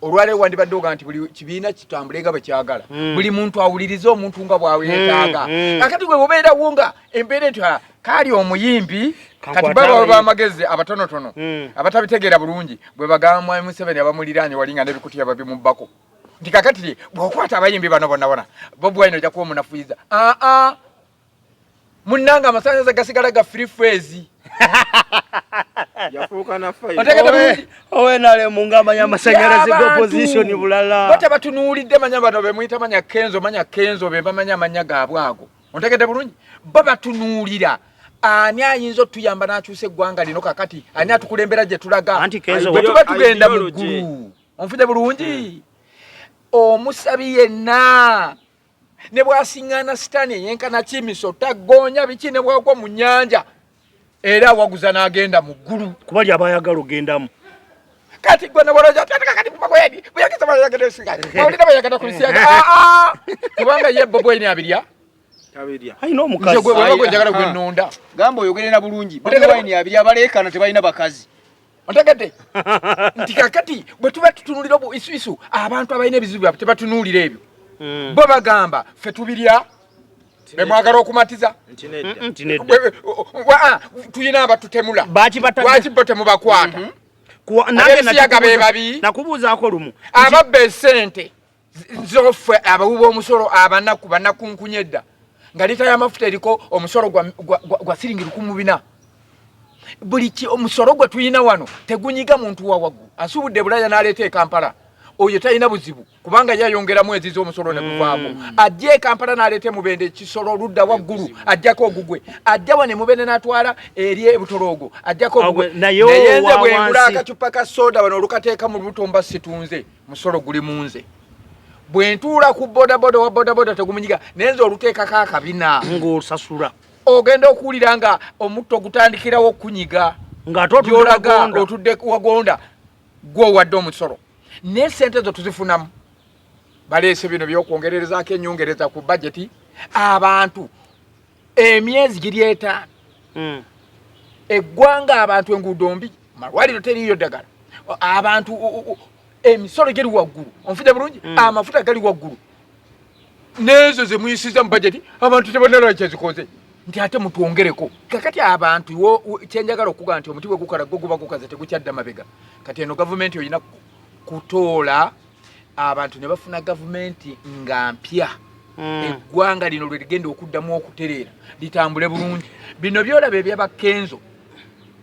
olwaleero wandibadde ogamba nti buli kibiina kitambule nga bwe kyagala, buli muntu awulirize omuntu nga bw'aweetaaga. Kakati gwe obeerawo nga embeera nti kaali omuyimbi, kati baba b'amagezi abatonotono abatabitegeera bulungi bwe bagamba Mwami Museveni abamuliraanye wali nga n'ebikutiya babimubbako nti kakati bw'okwata abayimbi bano bonna bona Bobi Wine ojja kuba omunafuyiza. Aa, munnange, amasannyalaze gasigala ga free phase. Yafuuka na fayiro. Otegedde bulungi? Owenalemu ng'amanya amasannyalaze g'opposition bulala. Bo tebatunuulidde manya bano be muyita manya Kenzo, manya Kenzo be bamanya amannya gaabwe ago. Ontegedde bulungi? Bo batunuulira ani ayinza otuyamba n'akyusa eggwanga lino kakati, ani atukulembera gye tulaga. Anti Kenzo bwe tuba tugenda mu Ideology. ggulu. Onfudde bulungi? Omusabi yenna ne bw'asiŋŋaana sitaani eyenkana kimiso tagoonya biki, ne bw'agwa mu nnyanja era awaguza n'agenda mu ggulu. Kuba lyaba ayagala ogendamu. Kati gwe noboloza ati kati Bobi buyageza bayagala esiga bawulira bayagala kubisiyaga. Aa, kubanga ye Bobi Wine abirya. Tabirya. Alina Nze omukazi. gwe bweba gwe njagala Aha. gwe nnonda. Gamba oyogerera bulungi. Bobi Otegedde- Wine abiri abaleekana tebalina bakazi. Otegedde nti kakati bwe tuba tutunuulira obu isuisu, abantu abalina ebizibu byabwe tebatunuulira ebyo. Bo bagamba ffe tubirya bemwagala okumatiza. Nti nedda. Nti nedda. Tulina abatutemula. Baaki batadde- Lwaki bo temubakwata? Nange Ab'ebisiyaga be babi. Nakubuuzaako lumu. Ababba esente zoffe, abawi b'omusolo abanaku banakunkunya edda nga lita y'amafuta eriko omusolo gwa siringi 1400. Buli ki omusolo gwe tulina wano tegunyiga muntu wa waggulu asuubudde Bulaya n'aleeta e Kampala, oyo talina buzibu kubanga ye ayongeramu eziza omusolo ne guvaako. Ajja e Kampala n'aleeta emubende ekisolo oludda waggulu ajjako ogugwe, ajja wano emubende n'atwala eri ebutoloogo ajjako ogugwe. Agwe, naye Naye nze owa bwe ngula wansi. akacupa ka soda wano olukateeka mu lubuto mba situnze musolo guli mu nze. Bwe ntuula ku bodaboda wa bodaboda tegumunyiga, naye nze oluteekako akabina ng'osasula. Ogenda okuwulira nga omutto gutandikirawo okunyiga. Ng'ate otudde Gy'olaga wagonda. Otudde wagonda gwe owadde omusolo, naye sente zo tuzifunamu. Baleese bino byokwongererezaako enyongereza ku bajeti abantu emyezi giri 5. Eggwanga abantu enguudo mbi, malwaliro teriiyo ddagala, abantu emisolo giri waggulu. Onfudde bulungi? Amafuta gali waggulu, n'ezo ze muyisiza mu bajeti abantu tebanalaba kyezikoze nti ate mutwongereko. Kakati abantu kyenjagala okugamba nti omuti bwe gukala gwo guba gukaze tegukyadda mabega. Kati eno gavumenti olina kutoola abantu ne bafuna gavumenti nga mpya. Eggwanga lino lwe ligenda okuddamu okutereera litambule bulungi. Bino byolaba ebya Kenzo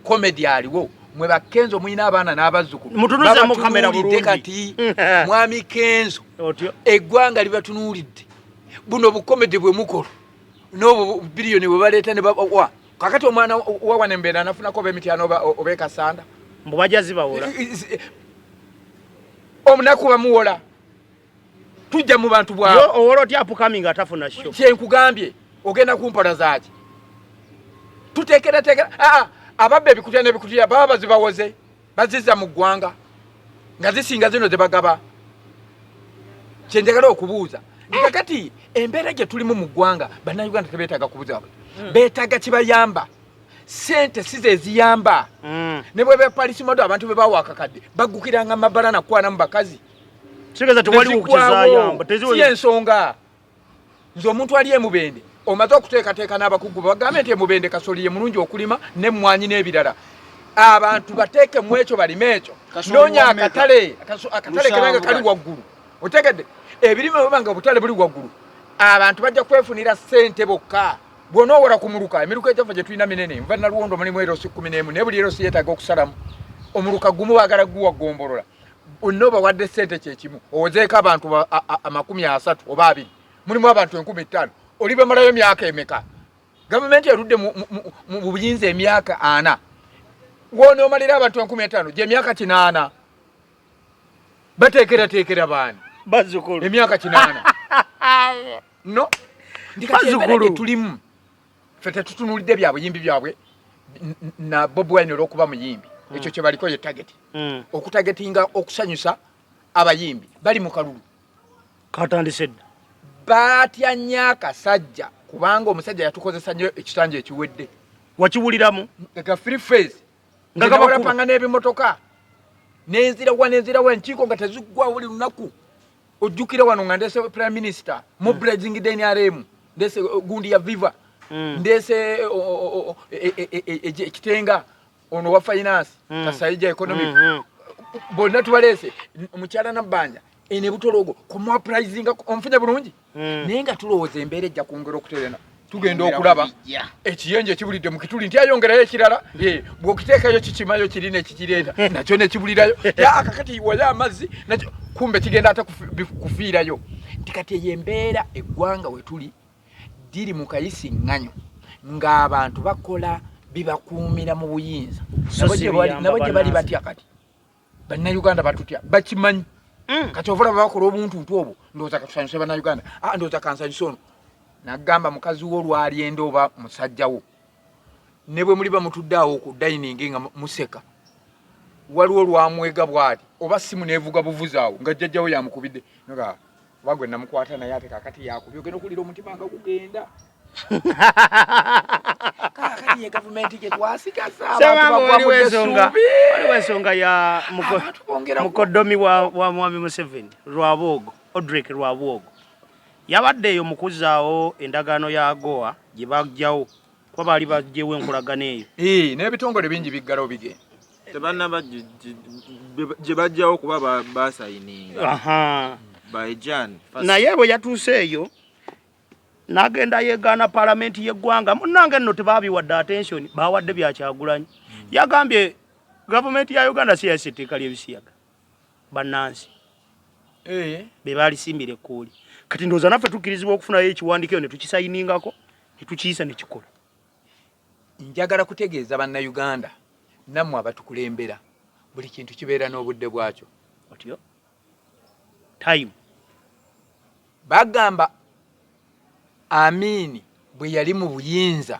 comedy aliwo, mwe bakenzo mulina abaana n'abazzukulu. Mutunuze mu kamera Babatunuulidde. bulungi. Kati mwami Kenzo, Otyo. eggwanga libatunuulidde. Buno bukomedi bwe mukola n'obwo biliyoni bwe baleeta ne bawa kakati omwana wawana embeera anafunako oba emityano oba ekasanda. Mbu bajja zibawola. Omunaku bamuwola, tujja mu bantu bwabwe. Yo owola otya upcoming atafuna show? Kyenkugambye, ogenda kumpola zaaki? Tuteekerateekera aa ababba ebikutya n'ebikutya baba bazibawoze bazizza mu ggwanga nga zisinga zino ze bagaba. Kyenjagala okubuuza nti kakati embeera gye tulimu mu ggwanga, bannayuganda tebeetaaga kubuzaabwe, beetaaga kibayamba. Sente si ze ziyamba. Ne bwe beparisi modo abantu be bawa akakadde baggukiranga mabala nakukwanamu bakazi. Kitegeeza tewaliwo kizayamba. Si ensonga. Nze omuntu ali emubende omaze okuteekateeka n'abakugu bagambe nti emubende kasoli ye mulungi okulima n'emmwanyi n'ebirala, abantu bateekemu ekyo balime ekyo. Kasoli Noonya wa mmeka? akatale akatale kebanga Lusanvu kali kati. waggulu. Otegedde ebirime bwe banga obutale buli waggulu, abantu bajja kwefunira ssente bokka. Bw'onoowola ku muluka, emiruka egyaffe gye tulina minene, nva Naluwondo mulimu erosi 11, naye buli erosi yeetaaga okusalamu. Omuluka gumu baagala guwa ggombolola. Bonna obawadde ssente kyekimu, owozeeko abantu 30 oba 20, mulimu abantu 5000, oli bamalayo emyaka emeka? Gavumenti erudde mu buyinza emyaka 40, wonoomalira abantu 5000 gy'emyaka 80 bateekerateekera baani? Bazzukulu. Emyaka 80. No, ndi kati embeera gye tulimu ffe tetutunuulidde bya buyimbi byabwe na Bobi Wine olw'okuba muyimbi, ekyo kye baliko ye target, okutagetinga okusanyusa abayimbi bali mu kalulu katandise dda. Batya nnyo akasajja kubanga omusajja yatukozesa nnyo ekisanja ekiwedde. Wakiwuliramu? Nga free face Nga nga gabakuba. gawalapanga n'ebimotoka nenzirawa nenzirawa enkiiko nga teziggwa buli lunaku. Ojjukira wano nga ndese prime minister mobilizing the NRM, ndese gundi ya Viva, ndese ekitenga ono wa finance, Kasaija economic, bonna tubaleese, omukyala Nabbanja ene Butologo kumuprising onfunye bulungi, naye nga tulowooza embeera ejja kwongera okuterera. Tugenda okulaba ekiyenje ekibulidde mu kituli nti ayongerayo ekirala, bw'okiteekayo kikimayo kiri nekikireeta nakyo nekibulirayo, akakati wayo amazzi nakyo kumbe kigenda ate kufiirayo. Nti kati eyo embeera eggwanga we tuli diri mu kayisiŋŋanyo ng'abantu bakola bibakuumira mu buyinza. So si biyamba Nabo gye bali bannansi. batya kati Bannayuganda batutya bakimanyi. Kati ova olaba bakola obuntuntu obwo, ndowooza katusanyuse Bannayuganda, ndowooza kansanyuse ono. Nagamba mukazi wo olwalyenda oba musajja wo, ne bwe muli bamutudde awo ku dining nga museka, waliwo lwamwega bw'ati oba simu neevuga buvuzi awo nga jjajjawo yamukubidde, nga oba gwe namukwata naye ate kaakati yakubye, ogenda okuwulira omutima nga gugenda. Kaakati ye gavumenti gye twasigaza, abantu Ssemwanga, bagwa mu waliwo ensonga, essuubi. Waliwo ensonga ya Abantu bongera ku- mukoddomi wa Mwami Museveni, Rwabwogo, Odrek Rwabwogo. Yabadde eyo mu kuzzaawo endagaano ya AGOA gye baggyawo, kuba baali baggyewo enkolagano eyo. N'ebitongole bingi biggalawo bigenda. Tebannaba gye baggyawo kuba basayininga. By Jan first. Naye bwe yatuuse eyo n'agenda yeegaana paalamenti y'eggwanga, munnange nno tebaabiwadde attention, baawadde bya Kyagulanyi. Yagambye gavumenti ya Uganda si yayisa etteeka ly'ebisiyaga, bannansi be baalisimbira ekkooli. Kati ndowooza naffe tukkirizibwa okufunayo ekiwandiiko eyo ne tukisayiningako ne tukiyisa ne kikola. Njagala kutegeeza Bannayuganda nammwe abatukulembera, buli kintu kibeera n'obudde bwakyo. Otyo? Time. Bagamba Amini bwe yali mu buyinza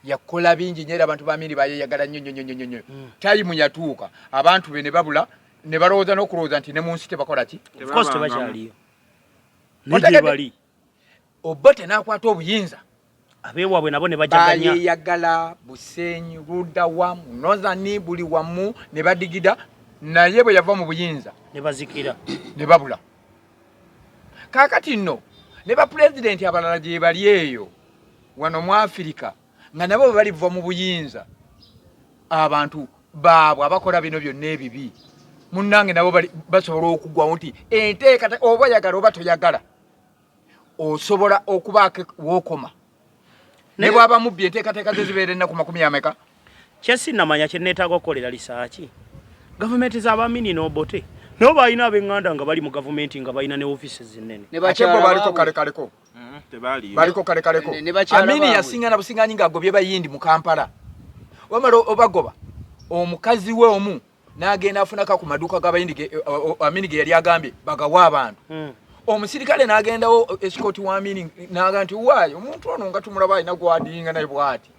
yakola bingi nnyo era abantu ba Amini bayeeyagala nnyo nnyo nnyo nnyo nnyo. Time yatuuka abantu be ne babula, ne balowooza n'okulowooza nti ne mu nsi tebakola ki? Of course tebakyaliyo. Ne Otegedde? gye bali. Obote n'akwata obuyinza. Abeewaabwe nabo ne bajaganya. Bayeeyagala Busenyi, Ludawa, Northern, buli wamu ne badigida, naye bwe yava mu buyinza ne bazikira. Ne babula. Kaakati nno ne bapulezidenti abalala gye bali eyo wano mu Afirika nga nabo bwe baliva mu buyinza, abantu baabwe abakola bino byonna ebibi munnange nabo basobola okugwawo nti enteekata oba oyagala oba toyagala osobola okubaako w'okoma. Ne bw'aba mubbi enteekateeka ze zibeera ennaku makumi ameka? Kye sinnamanya kye neetaaga okukolera lisaaki, gavumenti z'Abamini n'Obote nabo balina ab'eŋŋanda nga bali mu gavumenti nga balina ne ofiisi zinene. Ne Ate bakyala bo baliko baabwe. kale kaleko. Tebaaliyo. Baliko kale kaleko. Ne bakyala Amini baabwe. yasingana businganyi ng'agobye Bayindi mu Kampala. Wamala obagoba omukazi we omu n'agenda afunako ku maduuka g'Abayindi Amini ge yali agambye bagawe abantu. Omusirikale n'agendawo escort wa Amini n'agamba nti waayi omuntu ono nga tumulaba alina gw'adinga naye bw'ati.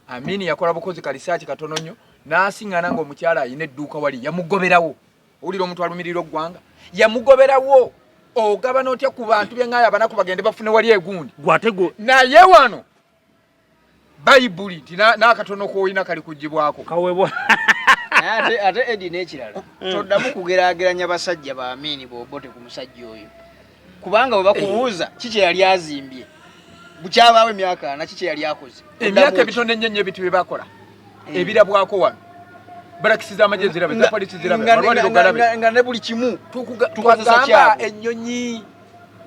Amini yakola bukozi kalisaaki katono nnyo n'asiŋŋaana ng'omukyala alina edduuka wali yamugoberawo. Owulira omuntu alumirira oggwanga yamugoberawo. Ogabana otya ku bantu bye ŋŋaaya abanaku bagende bafune wali egundi. Gw'ate gwe. Naye wano Bayibuli nti n'akatono k'olina kali kuggyibwako. Kawebwa. Naye ate Eddie n'ekirala, toddamu kugeraageranya basajja ba Amini b'Obote ku musajja oyo. Kubanga bwe bakubuuza ki kye yali azimbye, bukyabaawo emyaka ana ki kye yali akoze. Emyaka Oddamu ebitono ennyo ennyo ebintu bye bakola ebirabwako wano. Barakisi z'amagye zirabe, za polisi zirabe, amalwaliro galabe. Nga ne buli kimu tukozesa Twagamba kyabwe. ennyonyi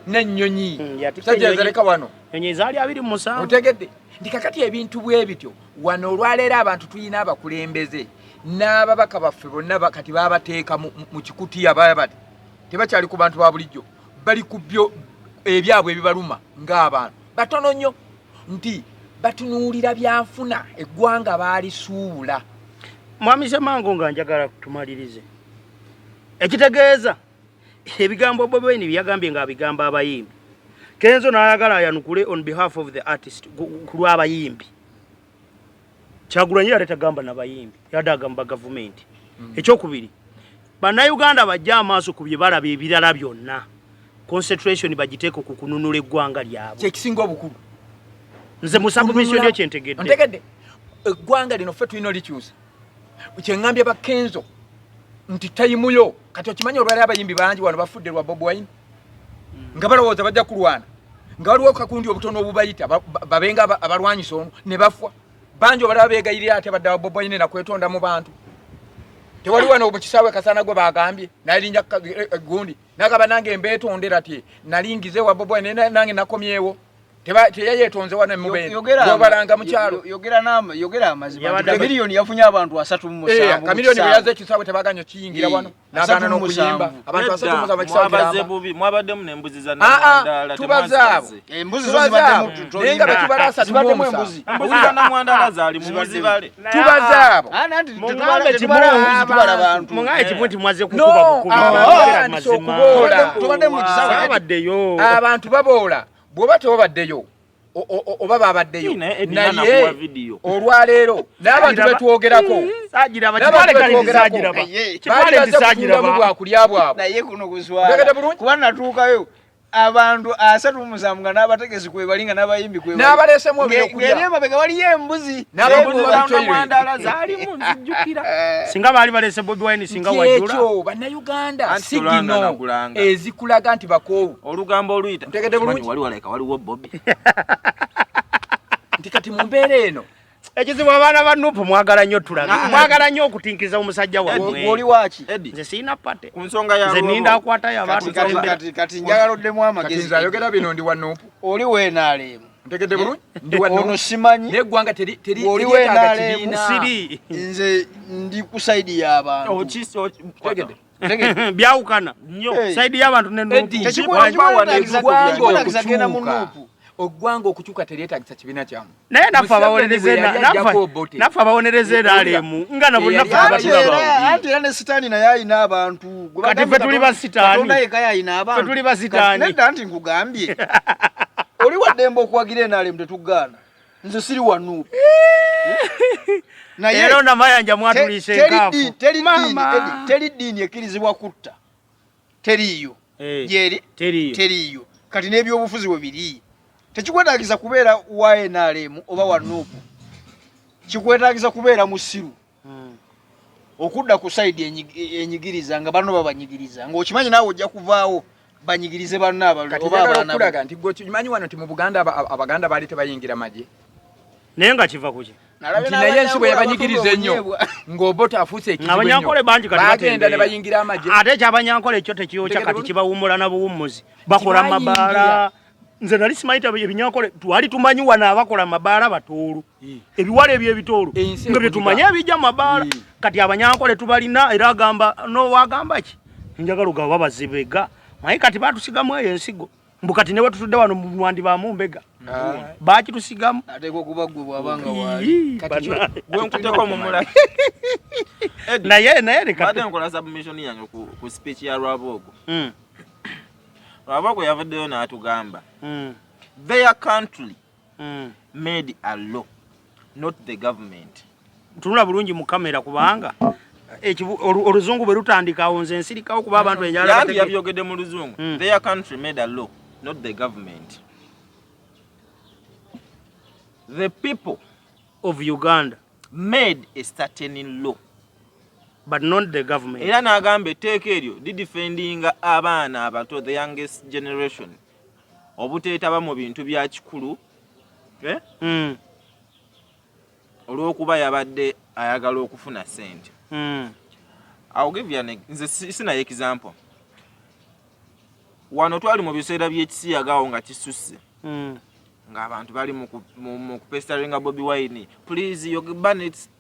n'ennyonyi. Yatikka Musajja ennyonyi. yazireka wano. Ennyonyi ezaali 27. Otegedde? Nti kakati ebintu bwe bityo wano olwaleero abantu tulina abakulembeze N'ababaka baffe bonna kati babateeka mu kikutiya, baya bati tebakyali ku bantu ba bulijjo, bali ku byo ebyabwe ebibaluma ng'abantu batono nnyo, nti batunuulira byanfuna, eggwanga baalisuula. Mwami Semango, nga njagala tumalirize, ekitegeeza ebigambo Bobi Wine byagambye ng'abigamba abayimbi, Kenzo n'ayagala ayanukule on behalf of the artist, ku lw'abayimbi. Kyagulanyi yali tagamba nabayimbi, yadde agamba gavumenti. Ekyokubiri, Bannayuganda bajje amaaso ku bye balaba, ebirala byonna concentration bagiteeke ku kununula eggwanga lyabwe. Kyekisinga obukulu. Nze mu submission yo kyentegedde. Ntegedde eggwanga lino ffe tulina olikyusa. Kyeŋŋambye Bakenzo nti tayimuyo kati. Okimanyi olwali abayimbi bangi wano bafudde lwa Bobi Wine, nga balowooza bajja kulwana, nga waliwo kakundi obutono obubayita babenga abalwanyisa ono ne bafa bangi. Obalaba beegayirira ate badde wa Bobi Wine nakwetonda mu bantu. Tewali wano mu kisaawe Kasana gwe bagambye nalinja gundi nagaba nange mbeetondera ti nalingize wa Bobi Wine, nange nakomyewo. Teyayeetonze wano mubeobalanga mu kyalo. Yogera amazima, Kamiliyoni yafunye abantu 37. Kamiliyoni bwe yaza ekisaawe tebaganya kiyingira wano, nagaana n'okuyimba. Abantu 37 kisaawe. Mwabaze bubi, mwabaddemu n'embuzi za Ah, ah, Namwandala. Tubaze abo. Embuzi zo Tubaze abo. zibaddemu. Naye nga betubala asatu mu Zibaddemu omusanvu. embuzi. Embuzi za Namwandala zaalimu, muzibale. Tubaze abo. Ah, nanti Muŋŋambe tetubala kimu. mbuzi, tubala bantu. Muŋŋambe kimu nti mwaze No, kukuba bukubi. abantu Mwogera batandise mazima. okuboola. Tubadde mu kisaawe. Saabaddeyo. Abantu baboola bw'oba tewabaddeyo oba babaddeyo. Naye Eddie Nana naye akuwa video. Olwaleero n'abantu betwogerako Saagiraba. N'abantu Kitwale kale nti betwogerako. saagiraba. Ye. Kitwale baali nti bazze kutundamu saagiraba. bwakulya bwabwe. Naye kuno Otegedde kuswala bulungi? kuba natuukayo abantu 37 nga n'abategesi kwebali, nga n'abayimbi kwebali. N'abaleesemu ebyokulya. Ng'eri emabega waliyo embuzi. N'abaguzi Embuzi ba za toilet. Namwandala zaalimu, nzijjukira. Singa baali balese Bobi Wine, singa wajula. Ekyo Bannayuganda Anti tolanga sigino nakulanga. ezikulaga nti bakoowu. Olugambo oluyita. Ntegedde bulungi? Okimanyi wali waleka waliwo Bobi. Nti kati mu mbeera eno Ekizibu abaana ba NUP mwagala nnyo tulabe, mwagala nnyo okutinkiza omusajja wammwe. Oli waki? Eddie, Nze sirina party. ku nsonga ya Nze Rwobo, ninda akwatayo abantu. Kati- kati- kati- kati njagala oddemu Kati amagezi. nze ayogera bino ndi wa NUP. Oli weenaaleemu? Ntegedde bulungi, ndi wa Ono NUP. simanyi. Naye eggwanga Oli teryetaaga w'NRM. kibiina. Siri. Nze ndi ku side y'abantu. Tegedde. Tegedde. Byawukana. Nnyo. Hey. Side y'abantu ne NUP. Eddie, Tekikwetaagisa eggwanga genda mu okukyuka NUP. Oggwanga okukyuka teryetagisa kibiina kyamu. Naye naffe Museveni abawolereza bwe yali ajjako Obote. naffe abawonereza NRM nga nabo Eyali naffe Anti tebatulaba. era anti era ne sitaani naye alina abantu. Gwe Kati bagambye ffe tuli ba sitaani. Katonda yekka yalina abantu. Ffe tuli ba sitaani. Kati nedda, nti nkugambye oli waddembe okuwagira NRM, tetugaana. Nze siri wa NUP, naye Era onamayanja mwatuliisa enkaafu. teri Eddie, teri ddiini ekkirizibwa kutta, teriiyo. Eh, Gyeri? Teriiyo. Teriiyo. Kati n'ebyobufuzi we biri, tekikwetaagisa kubeera wa NRM oba wa NUP, kikwetaagisa kubeera musiru okudda ku side enyigiriza nga banno babanyigiriza, ng'okimanyi naawe ojja kuvaawo banyigirize banno abalala Kati oba njagala abaana bo. okulaga nti gwe okimanyi wano nti mu Buganda Abaganda baali tebayingira magye. Naye nga kiva kuki? Nalabye Nti naye ensi bwe n'Abanyankole yabanyigiriza abatunda ennyo obunyeebwa. ng'Obote afuuse ekizibu Abanyankole ennyo, bangi kati bagenda batembeeya. ne bayingira amagye. Ate ekyabanyankole ekyo tekiyokya. Ntegedde Kati bulungi? kibawummula na buwummuzi, bakola Tibayingira. mabaala. Nze nali simanyi ti ebinyankole twali tumanyi wano abakola mabaala batoolo, ebiwala ebyo ebitoolo Ensi nga bye tumanyi ebijja mabaala. Kati abanyankole tubalina era agamba nowagamba ki njagala ogaba bazibega naye kati batusigamu eyo ensigo mbu kati ne wetutudde wano mu bamu mbega bakitusigamu. Ateekwa okuba gwe bw'aba nga waali. Ii, Kati bana- Gwe nkuteko mumula. Eddie, Naye leka mbadde nkola submission yange ku speech ya Rwabwogo. Rwabwogo yavuddeyo n'atugamba their country made a law, not the government. Tunula bulungi mu kamera kubanga oluzungu bwe lutandika awo nze nsirikawo kuba abantu enjala Yandi yabyogedde mu luzungu. Their country made a law, not the government. The people of Uganda made a certain law, but not the government. Era n'agamba etteeka eryo lidefendinga abaana abato, the youngest generation, obuteetaba mu bintu bya kikulu, eh? Olw'okuba yabadde ayagala okufuna ssente. I'll give you an, nze sinayo example. Wano twali mu biseera by'ekisiyaga awo nga kisusse. Ng'abantu bali mu kupesteringa Bobi Wine, please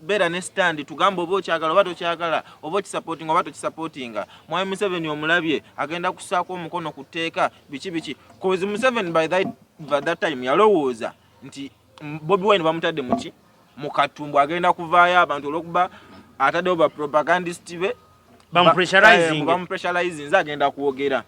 beera ne stand, tugamba oba okyagala oba tokyagala, oba okisupportinga oba tokisupportinga. Mwami Museveni omulabye agenda kussaako omukono ku tteeka, biki biki, cause Museveni by that time yalowooza nti Bobi Wine bamutadde muki mu katumbu, agenda kuvaayo abantu olwokuba ataddewo ba propagandist be bamupressurizinge. Bamupressurizinze, agenda kwogera.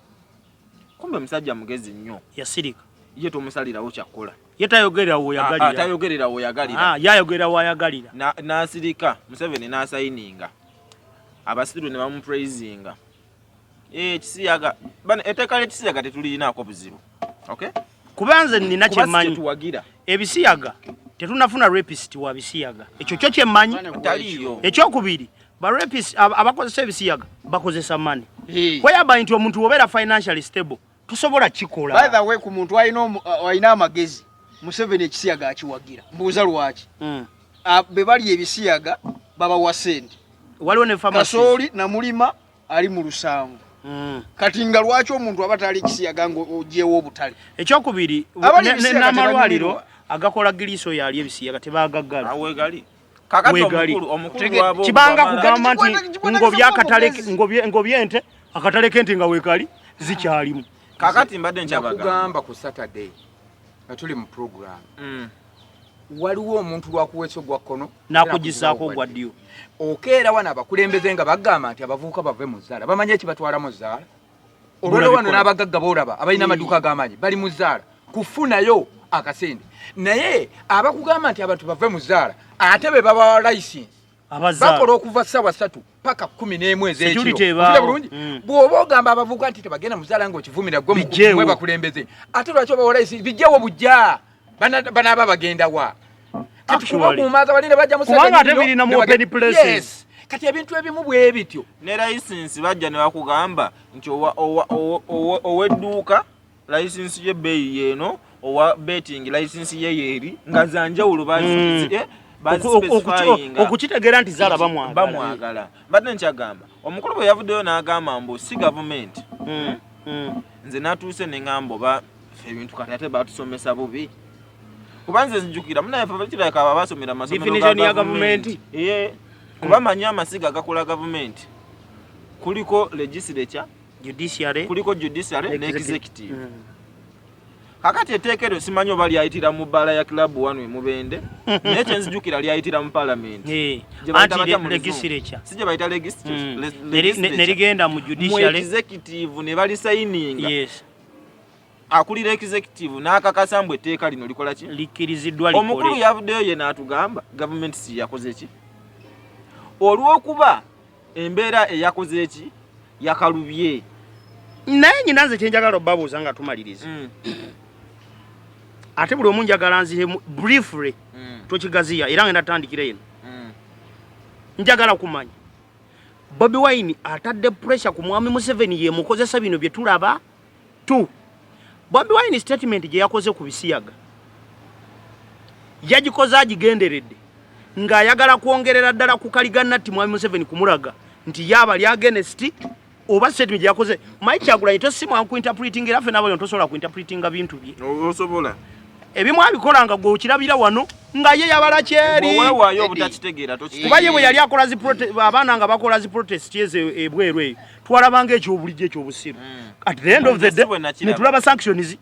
Kumbe musajja mugezi nnyo. Yasirika. Ye tomusalirawo kyakkola. Ye tayogerera woyagalira. Tayogerera woyagalira. Yayogerera wayagalira. N'asirika, Museveni n'asayininga, abasiru ne bamupraisinga. Ekisiyaga bano, etteeka ly'ekisiyaga tetulirinaako buzibu, okay? Kuba nze nina Kuba si kyemmanyi. Kyetuwagira. Ebisiyaga tetunafuna rapist wa bisiyaga, ekyo kyo kyemmanyi. Taliiyo. Ekyokubiri, ba rapist abakozesa ebisiyaga bakozesa money, kweyamba nti omuntu wobeera financially stable tosobola By kikola. the way, ku muntu alina amagezi, Museveni ekisiyaga akiwagira. Mbuuza lwaki? Be bali ebisiyaga babawa sente. Waliwo ne pharmacies. Kasooli namulima ali mu lusanvu. Kati nga lwaki omuntu aba tali ekisiyaga nga ogyewo obutale? Ekyokubiri, Abali ebisiyaga n'amalwaliro tebanyumirwa. Agakola giriiso yaali ebisiyaga tebagaggala. Awegali kakati. Wegali. Omukulu Tege- wabo Kibanga bw'amala- kugamba nti Kati ngobye akatale kigwetagisa ngobye ente, akatale k'ente nga weekali zikyalimu. Kakati mbadde nkyabagamba. Nakugamba ku Saturday nga tuli mu program, waliwo omuntu lwakuweesa ogwa kkono N'akugizaako ogwa ddyo. Okeera wano abakulembeze nga bagamba nti abavubuka bave mu zzaala, bamanyi ekibatwala mu zzaala. Olwalwo Bulabikola. wano n'abagagga boolaba abalina amaduuka ag'amaanyi bali mu zzaala kufunayo akasente, naye abakugamba nti abantu bave mu zzaala ate be babawa license. Abazaala. Bakola okuva ssaawa 3 paka 11 ez'ekiro. Security ebaawo. Ofuna bulungi. Bw'oba ogamba abavubuka nti tebagenda mu zzaala ng'okivumira gwe Bijjeewo. mwe bakulembeze, ate lwaki obawa license? Bijjewo bujja. Banaaba bagenda wa kati? Actually. Kubakuumaaza balina bajja mu Kubanga ate bino, birina mu ne open places. Yes. Kati ebintu ebimu bwe bityo. Ne license bajja ne bakugamba nti ow'edduuka license ye bbeeyi yeeno, owa betting license ye yeeri, nga zanjawulo. Bazispecifyinga. Okukitegeera nti zaala bamwagala. Bamwagala. Mbadde nkyagamba, omukulu bwe yavuddeyo n'agamba mbu si gavumenti, nze natuuse ne ŋŋamba oba ffe ebintu kati ate batusomesa bubi, kuba nze nzijukira munaye ffe kirabika abo abasomera amasomero Definition ga ya gavumenti. Ee, kuba manyi amasiga agakola gavumenti kuliko legislature, Judiciary, kuliko judiciary ne executive. Executive. Kakati etteeka eryo simanyi oba lyayitira mu bbaala ya club wano emubende, naye kyenzijukira lyayitira mu parliament. Gye bayita Anti batya mu Luzungu? Legislature. Si gye bayita legislature? Nerigenda mu Mu judiciary. executive ne balisayininga. Yes. Akulira executive n'akakasa mbu etteeka lino likola ki? Likkiriziddwa Omukulu likole. yavuddeyo ye n'atugamba gavumenti si yakoze ki, olw'okuba embeera eyakoze eki yakalubye. Naye nyina nze kyenjagala obabuuza nga tumaliriza, ate buli omu njagala nziremu briefly, tokigaziya, era ngenda tandikira eno. Njagala kumanya, Bobi Wine atadde pressure ku mwami Museveni yemukozesa bino bye tulaba? Tu Bobi Wine statement gye yakoze ku bisiyaga yagikoze agigenderedde ng'ayagala kwongerera ddala ku kaliganatti mwami Museveni kumulaga nti yaaba ali against, oba statement gye yakoze Mike Kyagulanyi tosimwa kuinterpreting, era ffe n'abali tosobola kuinterpretinga bintu bye. Osobola. Ebimu abikola nga gwe okirabira wano nga ye yabala kyeri. Bwewewaayo Eddie. obutakitegeera tokitegeera. Kuba ye bwe yali akola zi abaana nga bakola zi protest ezo ebweru eyo, twalabanga ekyobulijjo ekyobusiru. At the end of the Nze day si bwe nakiraba. ne tulaba sanctions.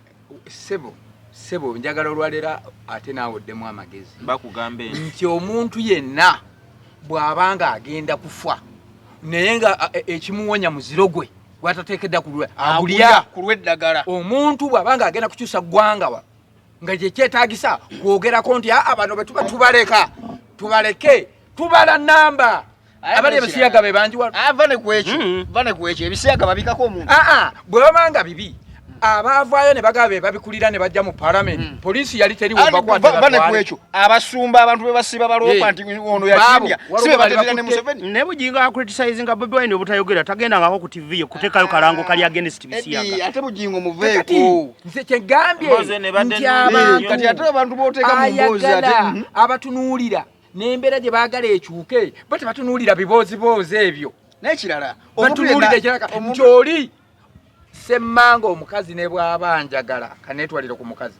Sebo, sebo, njagala olwaleero ate naawe oddemu amagezi. Bakugamba enti nti omuntu yenna bw'abanga agenda kufa naye nga ekimuwonya muziro gwe gwatateekedda ku lwe agulya. Ku lw'eddagala. Omuntu bw'abanga agenda kukyusa ggwanga wa nga gyekyetagisa kwogerako nti aa bano bwe tuba tubaleka tubaleke tubala namba abali ebisiyaga be bangi wano. Ava ne kwekyo. Va ne kwekyo, ebisiyaga babikako omuntu. Aa, bwe babanga bibi abaavaayo ne bagaba be babikulira ne bajja mu palamenti, poliisi yali teriwo. Andi, bakwate va ne batwale. kwekyo, abasumba abantu be basiba baloopa nti ono Baabo, yakimbya waliwo si be bali batetera ne bakutte. Museveni. Ne Bugingo acriticinga Bobi Wine obutayogera, tagendangako ku TV ye kuteekayo kalango kali against Eddie, bisiyaga. Ate Bugingo Kati muveeko. Nze kyegambye Mbozi eno ebadde nti nnungi abantu nnyo. Kati ate abantu b'oteeka mu mboozi ate ayagala abatunuulira n'embeera gye baagala ekyuke, bo tebatunuulira bibooziboozi ebyo. N'ekirala, omuntu Batunuulira yenna- ekiraka omuntu- nti oli semmanga omukazi ne bw'aba njagala kaneetwalire ku mukazi.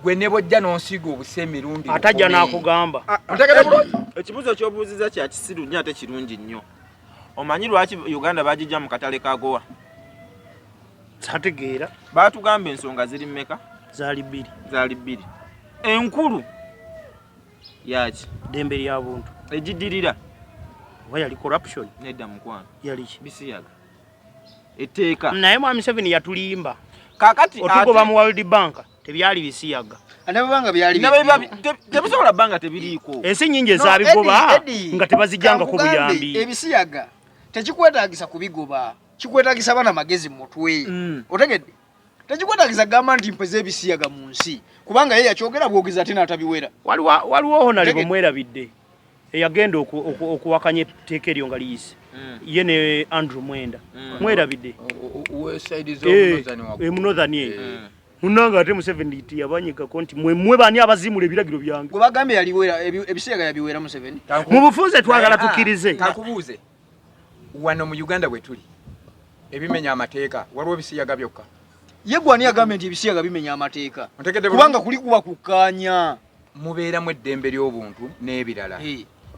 Gwe ne bw'ojja n'onsiiga obusa emirundi atajja n'akugamba. Otegedde bulungi? Ekibuuzo ky'obuuzizza kya kisiru nnyo ate kirungi nnyo. Omanyi lwaki Uganda bagijja mu katale ka Goa? Sategeera. Baatugamba ensonga ziri mmeka? Zaali bbiri. Zaali bbiri. Enkulu yaki? Ddembe lya buntu. Egidirira. Oba yali corruption? Nedda mukwano. Yali ki? Bisiyaga. Etteeka. Naye Mwami Museveni yatulimba. Kaakati otugoba mu World Bank tebyali bisiyaga. Nabanga byali tebisobola bbanga tebiriiko. Ensi nnyingi ezabigoba nga tebazijjangako buyambi. Ebisiyaga tekikwetaagisa kubigoba, kikwetaagisa bana magezi mu mutwe. Otegedde? Tekikwetaagisa kugamba nti mpeze ebisiyaga mu nsi, kubanga ye yakyogera bwogezi ate n'atabiwera. Waliwo Honorable Mwerabidde eyagenda okuwakanya etteeka eryo nga liyise. Ye ne Andrew Mwenda. Mwerabidde. Northern eyo. Munanga ate Museveni yabanyigako nti mwe bani abazimula ebiragiro byange. Gwe bagambye yaliwera ebisiyaga yabiwera Museveni. Mu bufunze twagala tukkirize. Kakubuuze. Wano mu Uganda bwe tuli ebimenya amateeka waliwo ebisiyaga byokka. Ye gwani yagambye nti ebisiyaga bimenya amateeka. Kubanga kuli kuba kukkaanya. Mubeeramu eddembe ly'obuntu n'ebirala.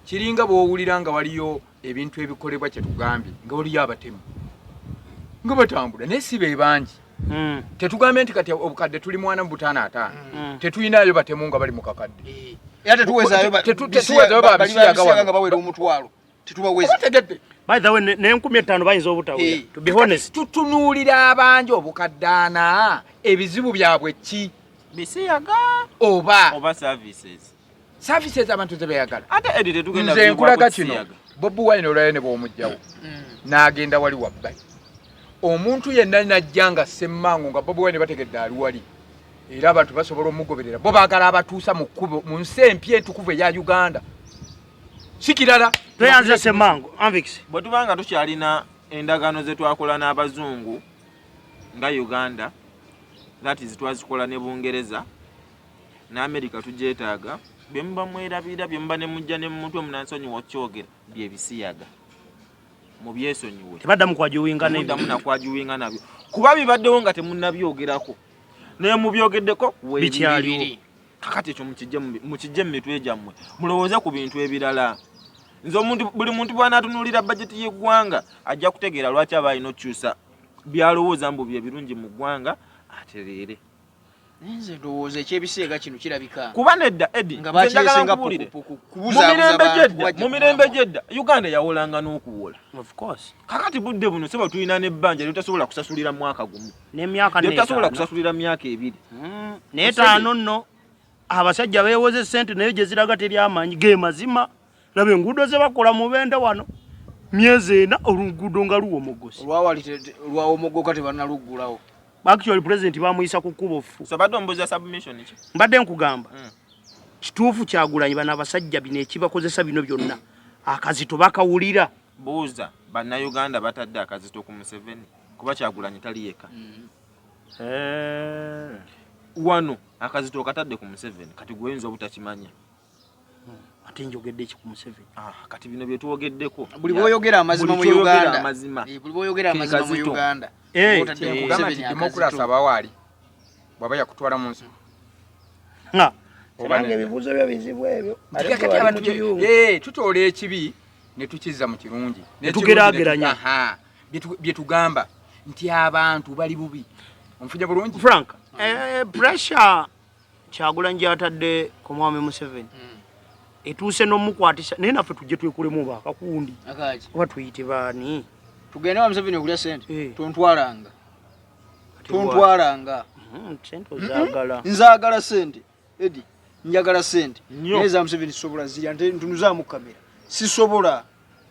Kiringa bw'owulira nga waliyo ebintu ebikolebwa kye tugambye nga waliyo abatemu nga batambula naye si be bangi. Tetugambye nti kati obukadde tuli mwana mu 55 tetulinayo batemu nga bali mu kakadde. Era tetuwezaayo babisiyaga nga bawera omutwalo. Tetuweza. By the way, ne 1500 bayinza obutawera. To be honest, tutunuulira abangi obukadde ana ebizibu byabwe ki? Bisiyaga oba services. Services abantu ze beeyagala. Ate Eddie tetugenda nze nkulaga kino. Bobi Wine olwayo ne bw'omugjawo n'agenda wali wabbali. Omuntu yenna najja nga Ssemmango nga Bobi Wine bategedde ali wali era abantu basobola omugoberera. Bo baagala abatuusa mu kkubo mu nsi empya entukuvu eya Uganda. Si kirala. Tweyanze Ssemmango, Anvix. Bwe tuba nga tukyalina endagaano ze twakola n'abazungu nga Uganda, that is twazikola ne Bungereza ne America tugyetaaga. Bye muba mwerabira, bye muba ne mujja ne mutwe munansonyiwa okyogera, bye bisiyaga. Mubyesonyiwe. Tebaddamu kwajuwinga nabyo. Tebaddamu na kwajuwinga nabyo. Kuba bibaddewo nga temunnabyogerako. Naye mubyogeddeko bikyaliwo. Kakati ekyo mukijje mu mitwe gyammwe. Mulowooze ku bintu ebirala. Nze omuntu buli muntu bw'anaatunuulira bajeti y'eggwanga ajja kutegeera lwaki aba alina okukyusa by'alowooza mbu bye birungi mu ggwanga atereere. Nze ndowooza eky'ebisiyaga kino kirabika. Kuba nedda Eddie, nga nze njagala bakiresenga nkubuulire. Kubuzaabuza Mu mirembe gy'edda Uganda yawolanga n'okuwola. Of course. Kakati budde buno sebo tulina n'ebbanja ly'otasobola kusasulira mwaka gumu. N'emyaka Ly'otasobola kusasulira myaka ebiri. N'etaano nno abasajja beewoze ssente naye gye ziraga teri amaanyi ge mazima. Laba enguudo ze bakola mu Bende wano myezi ena oluguudo nga luwomogosi. Olwawali lwawomogoka tebannaluggulawo. Actually president bamuyisa ku kkubo ffu. So badde ombuuza submission ki? Mbadde nkugamba. Kituufu Kyagulanyi bano abasajja bino ekibakozesa bino byonna akazito bakawulira. Buuza bannayuganda batadde akazito ku Museveni kuba Kyagulanyi tali yekka. Wano akazito okatadde ku Museveni kati gwe oyinza obutakimanya. Ate njogedde ki ku Museveni? Kati bino bye twogeddeko. Buli bw'oyogera amazima mu Uganda. Buli bw'oyogera amazima mu Uganda. Nkugamba nti democracy abawo ali bw'aba yakutwala mu nsi. Kubanga ebibuuzo byo bizibu ebyo. Kati abantu tutoola ekibi ne tukizza mu kirungi. Ne tugeraageranya. Bye tugamba nti abantu bali bubi. Onfunye bulungi? Frank, pressure Kyagulanyi gy'atadde ku Mwami Museveni etuuse n'omukwatisa naye naffe tujje twekulemu oba akakundi oba tuyite baani tugende wa Museveni okulya ssente. Tontwalanga. Tontwalanga. Ssente ozaagala. Nzaagala ssente Eddie, njagala ssente naye za Museveni sisobola zirya. Ntunuzaamu kamera sisobola.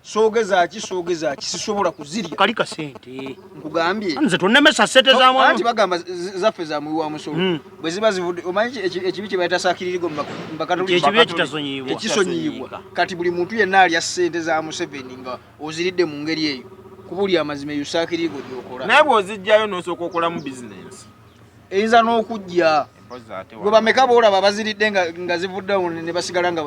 Soogeza ki, soogeza ki, sisobola kuzirya. Kali kasente. Nkugambye. Nze tonnemesa ssente za mwana. Anti bagamba zaffe za muwi wa musolo. Bwe ziba zivudde, omanyi ekibi kye bayita saakiririgo mu Bakatoliki? Ekibi ekitasonyiyibwa. Ekisonyiyibwa. Kati buli muntu yenna alya ssente za Museveni nga oziridde mu ngeri eyo, kubuli amazima eyo saakiririgo gy'okola. Naye bw'oziggyayo n'osooka okolamu bizinensi. Eyinza n'okujja. Gwe bameka b'olaba baziridde nga zivuddewo ne basigala nga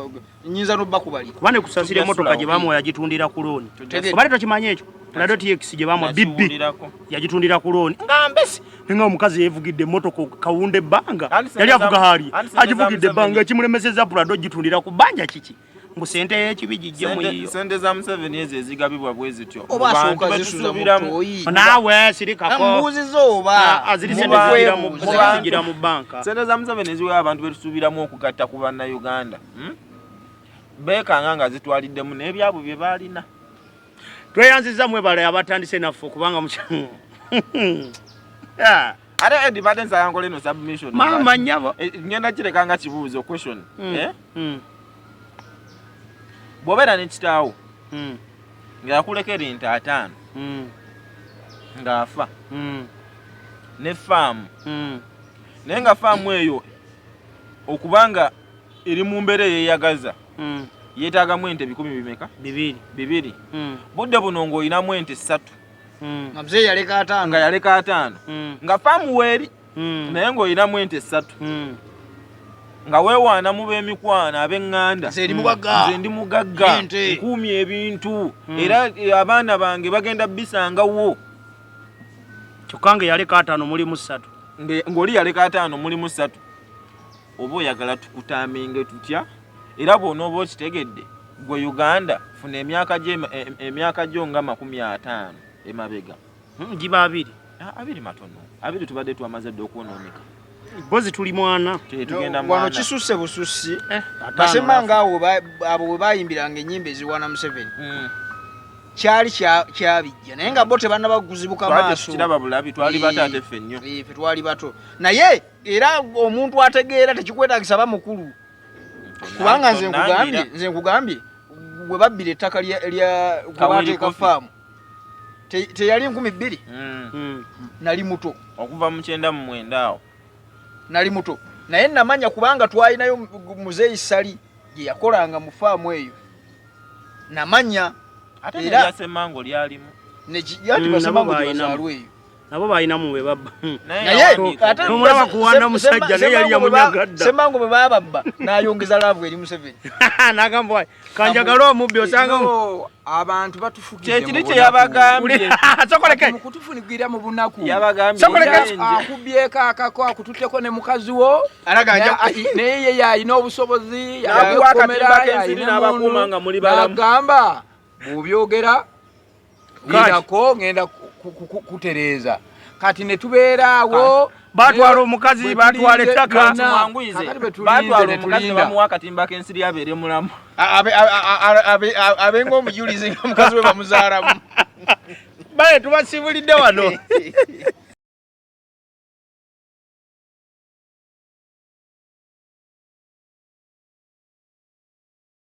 nnyinza n'obbakubalira. Kuba ne kusasira emmotoka gye bamuwa yagitundira ku looni. Obadde tokimanyi ekyo? Prado TX gye bamwa bibbi yagitundira ku looni nga mbesi nga omukazi yeevugidde emmotoka kawunda ebbanga yali avuga haali agivugidde ebbanga ekimulemeseza Prado gitundira ku bbanja kiki mbu sente y'ekibi gijje mu yiyo. Sente za Museveni ezo ezigabibwa bwe zityo oba asooka zisuza mu tooyi naawe sirikako mbuuziza oba ah, ziri sente zigira mu banka. Sente za Museveni eziweebwa abantu betusuubiramu okugatta ku Bannayuganda hmm? Beekanga nga zitwaliddemu n'ebyabwe bye baalina. Tweyanziza mwebale abatandise naffe kubanga ate Eddie badde nsaba nkole eno submission. Maama nnyabo. Eh, ngenda kireka nga kibuuzo question. Eh? Bw'obeera ne kitaawo nga yakulekera ente 50 ng'afa ne faamu naye nga faamu eyo okubanga eri mu mbeera eyeyagaza yeetaagamu ente 1000 bimeka? 2. Budde buno ng'olinamu ente 3. Nga mzee yaleka 5. Nga yaleka 5. Nga faamu weeri naye ng'olinamu ente 3. Nga weewaana mu b'emikwano ab'eŋŋanda. Nze ndi mugagga. Nze ndi mugagga. Nkuumye ebintu. Era abaana bange bagenda bisangawo. Kyokka nga yaleka 5 mulimu 3. Ng'oli yaleka 5 mulimu 3. Oba oyagala tukutaaminge tutya? Era bw'onooba okitegedde gwe Uganda funa emyaka gyo nga 50 emabega. Giba 20. 20 matono. 20 tubadde twamaze dda okwonooneka. Bozi tuli mwana. Tugenda mwana. Wano kisusse bususi. Basemanga abo bwe bayimbiranga ennyimba eziwaana Museveni. Kyali kyabijja naye nga bo tebannaba kuzibuka maaso. Kiraba bulabi twali bato ate ffe nnyo. Ffe twali bato. Naye era omuntu ategeera tekikwetaagisa ba mukulu. Kubanga nze nkugambye bwe babbira ettaka lya gwe faamu teyali 2000. Nali muto. Okuva mu 99 awo. Nali muto. Naye namanya kubanga twalinayo muzeeyi Ssali gye yakolanga mu faamu eyo. Namanya. Ate n'erya Ssemmango lyalimu. Yati Basemmango gye bazaalwa eyo. Nabo balinamu be babba. Naye ate nomulaba kuwanda musajja naye yali yamunyaga dda. Ssemmango bwe bababba n'ayongeza laavu eri Museveni. N'agamba kanjagala omubbi osanga abantu batufukidde. Kyekiri kye yabagambye. Sokoleke. Mu kutufunikira mu bunaku. Yabagambye. Sokoleke. Akubyeko akako akututteko ne mukazi wo. Naye ye yalina obusobozi. N'akuwa akatimba k'ensiri n'abakuuma nga muli balamu. N'agamba bw'obyogera ngendako ngenda kutereeza. Kati ne tubeera awo batwala omukazi batwala ettaka batwala omukazi bamuwa akatimba k'ensiri abeere mulamu abe ng'omujulizi nga mukazi we bamuzaalamu. Bale tubasibulidde wano.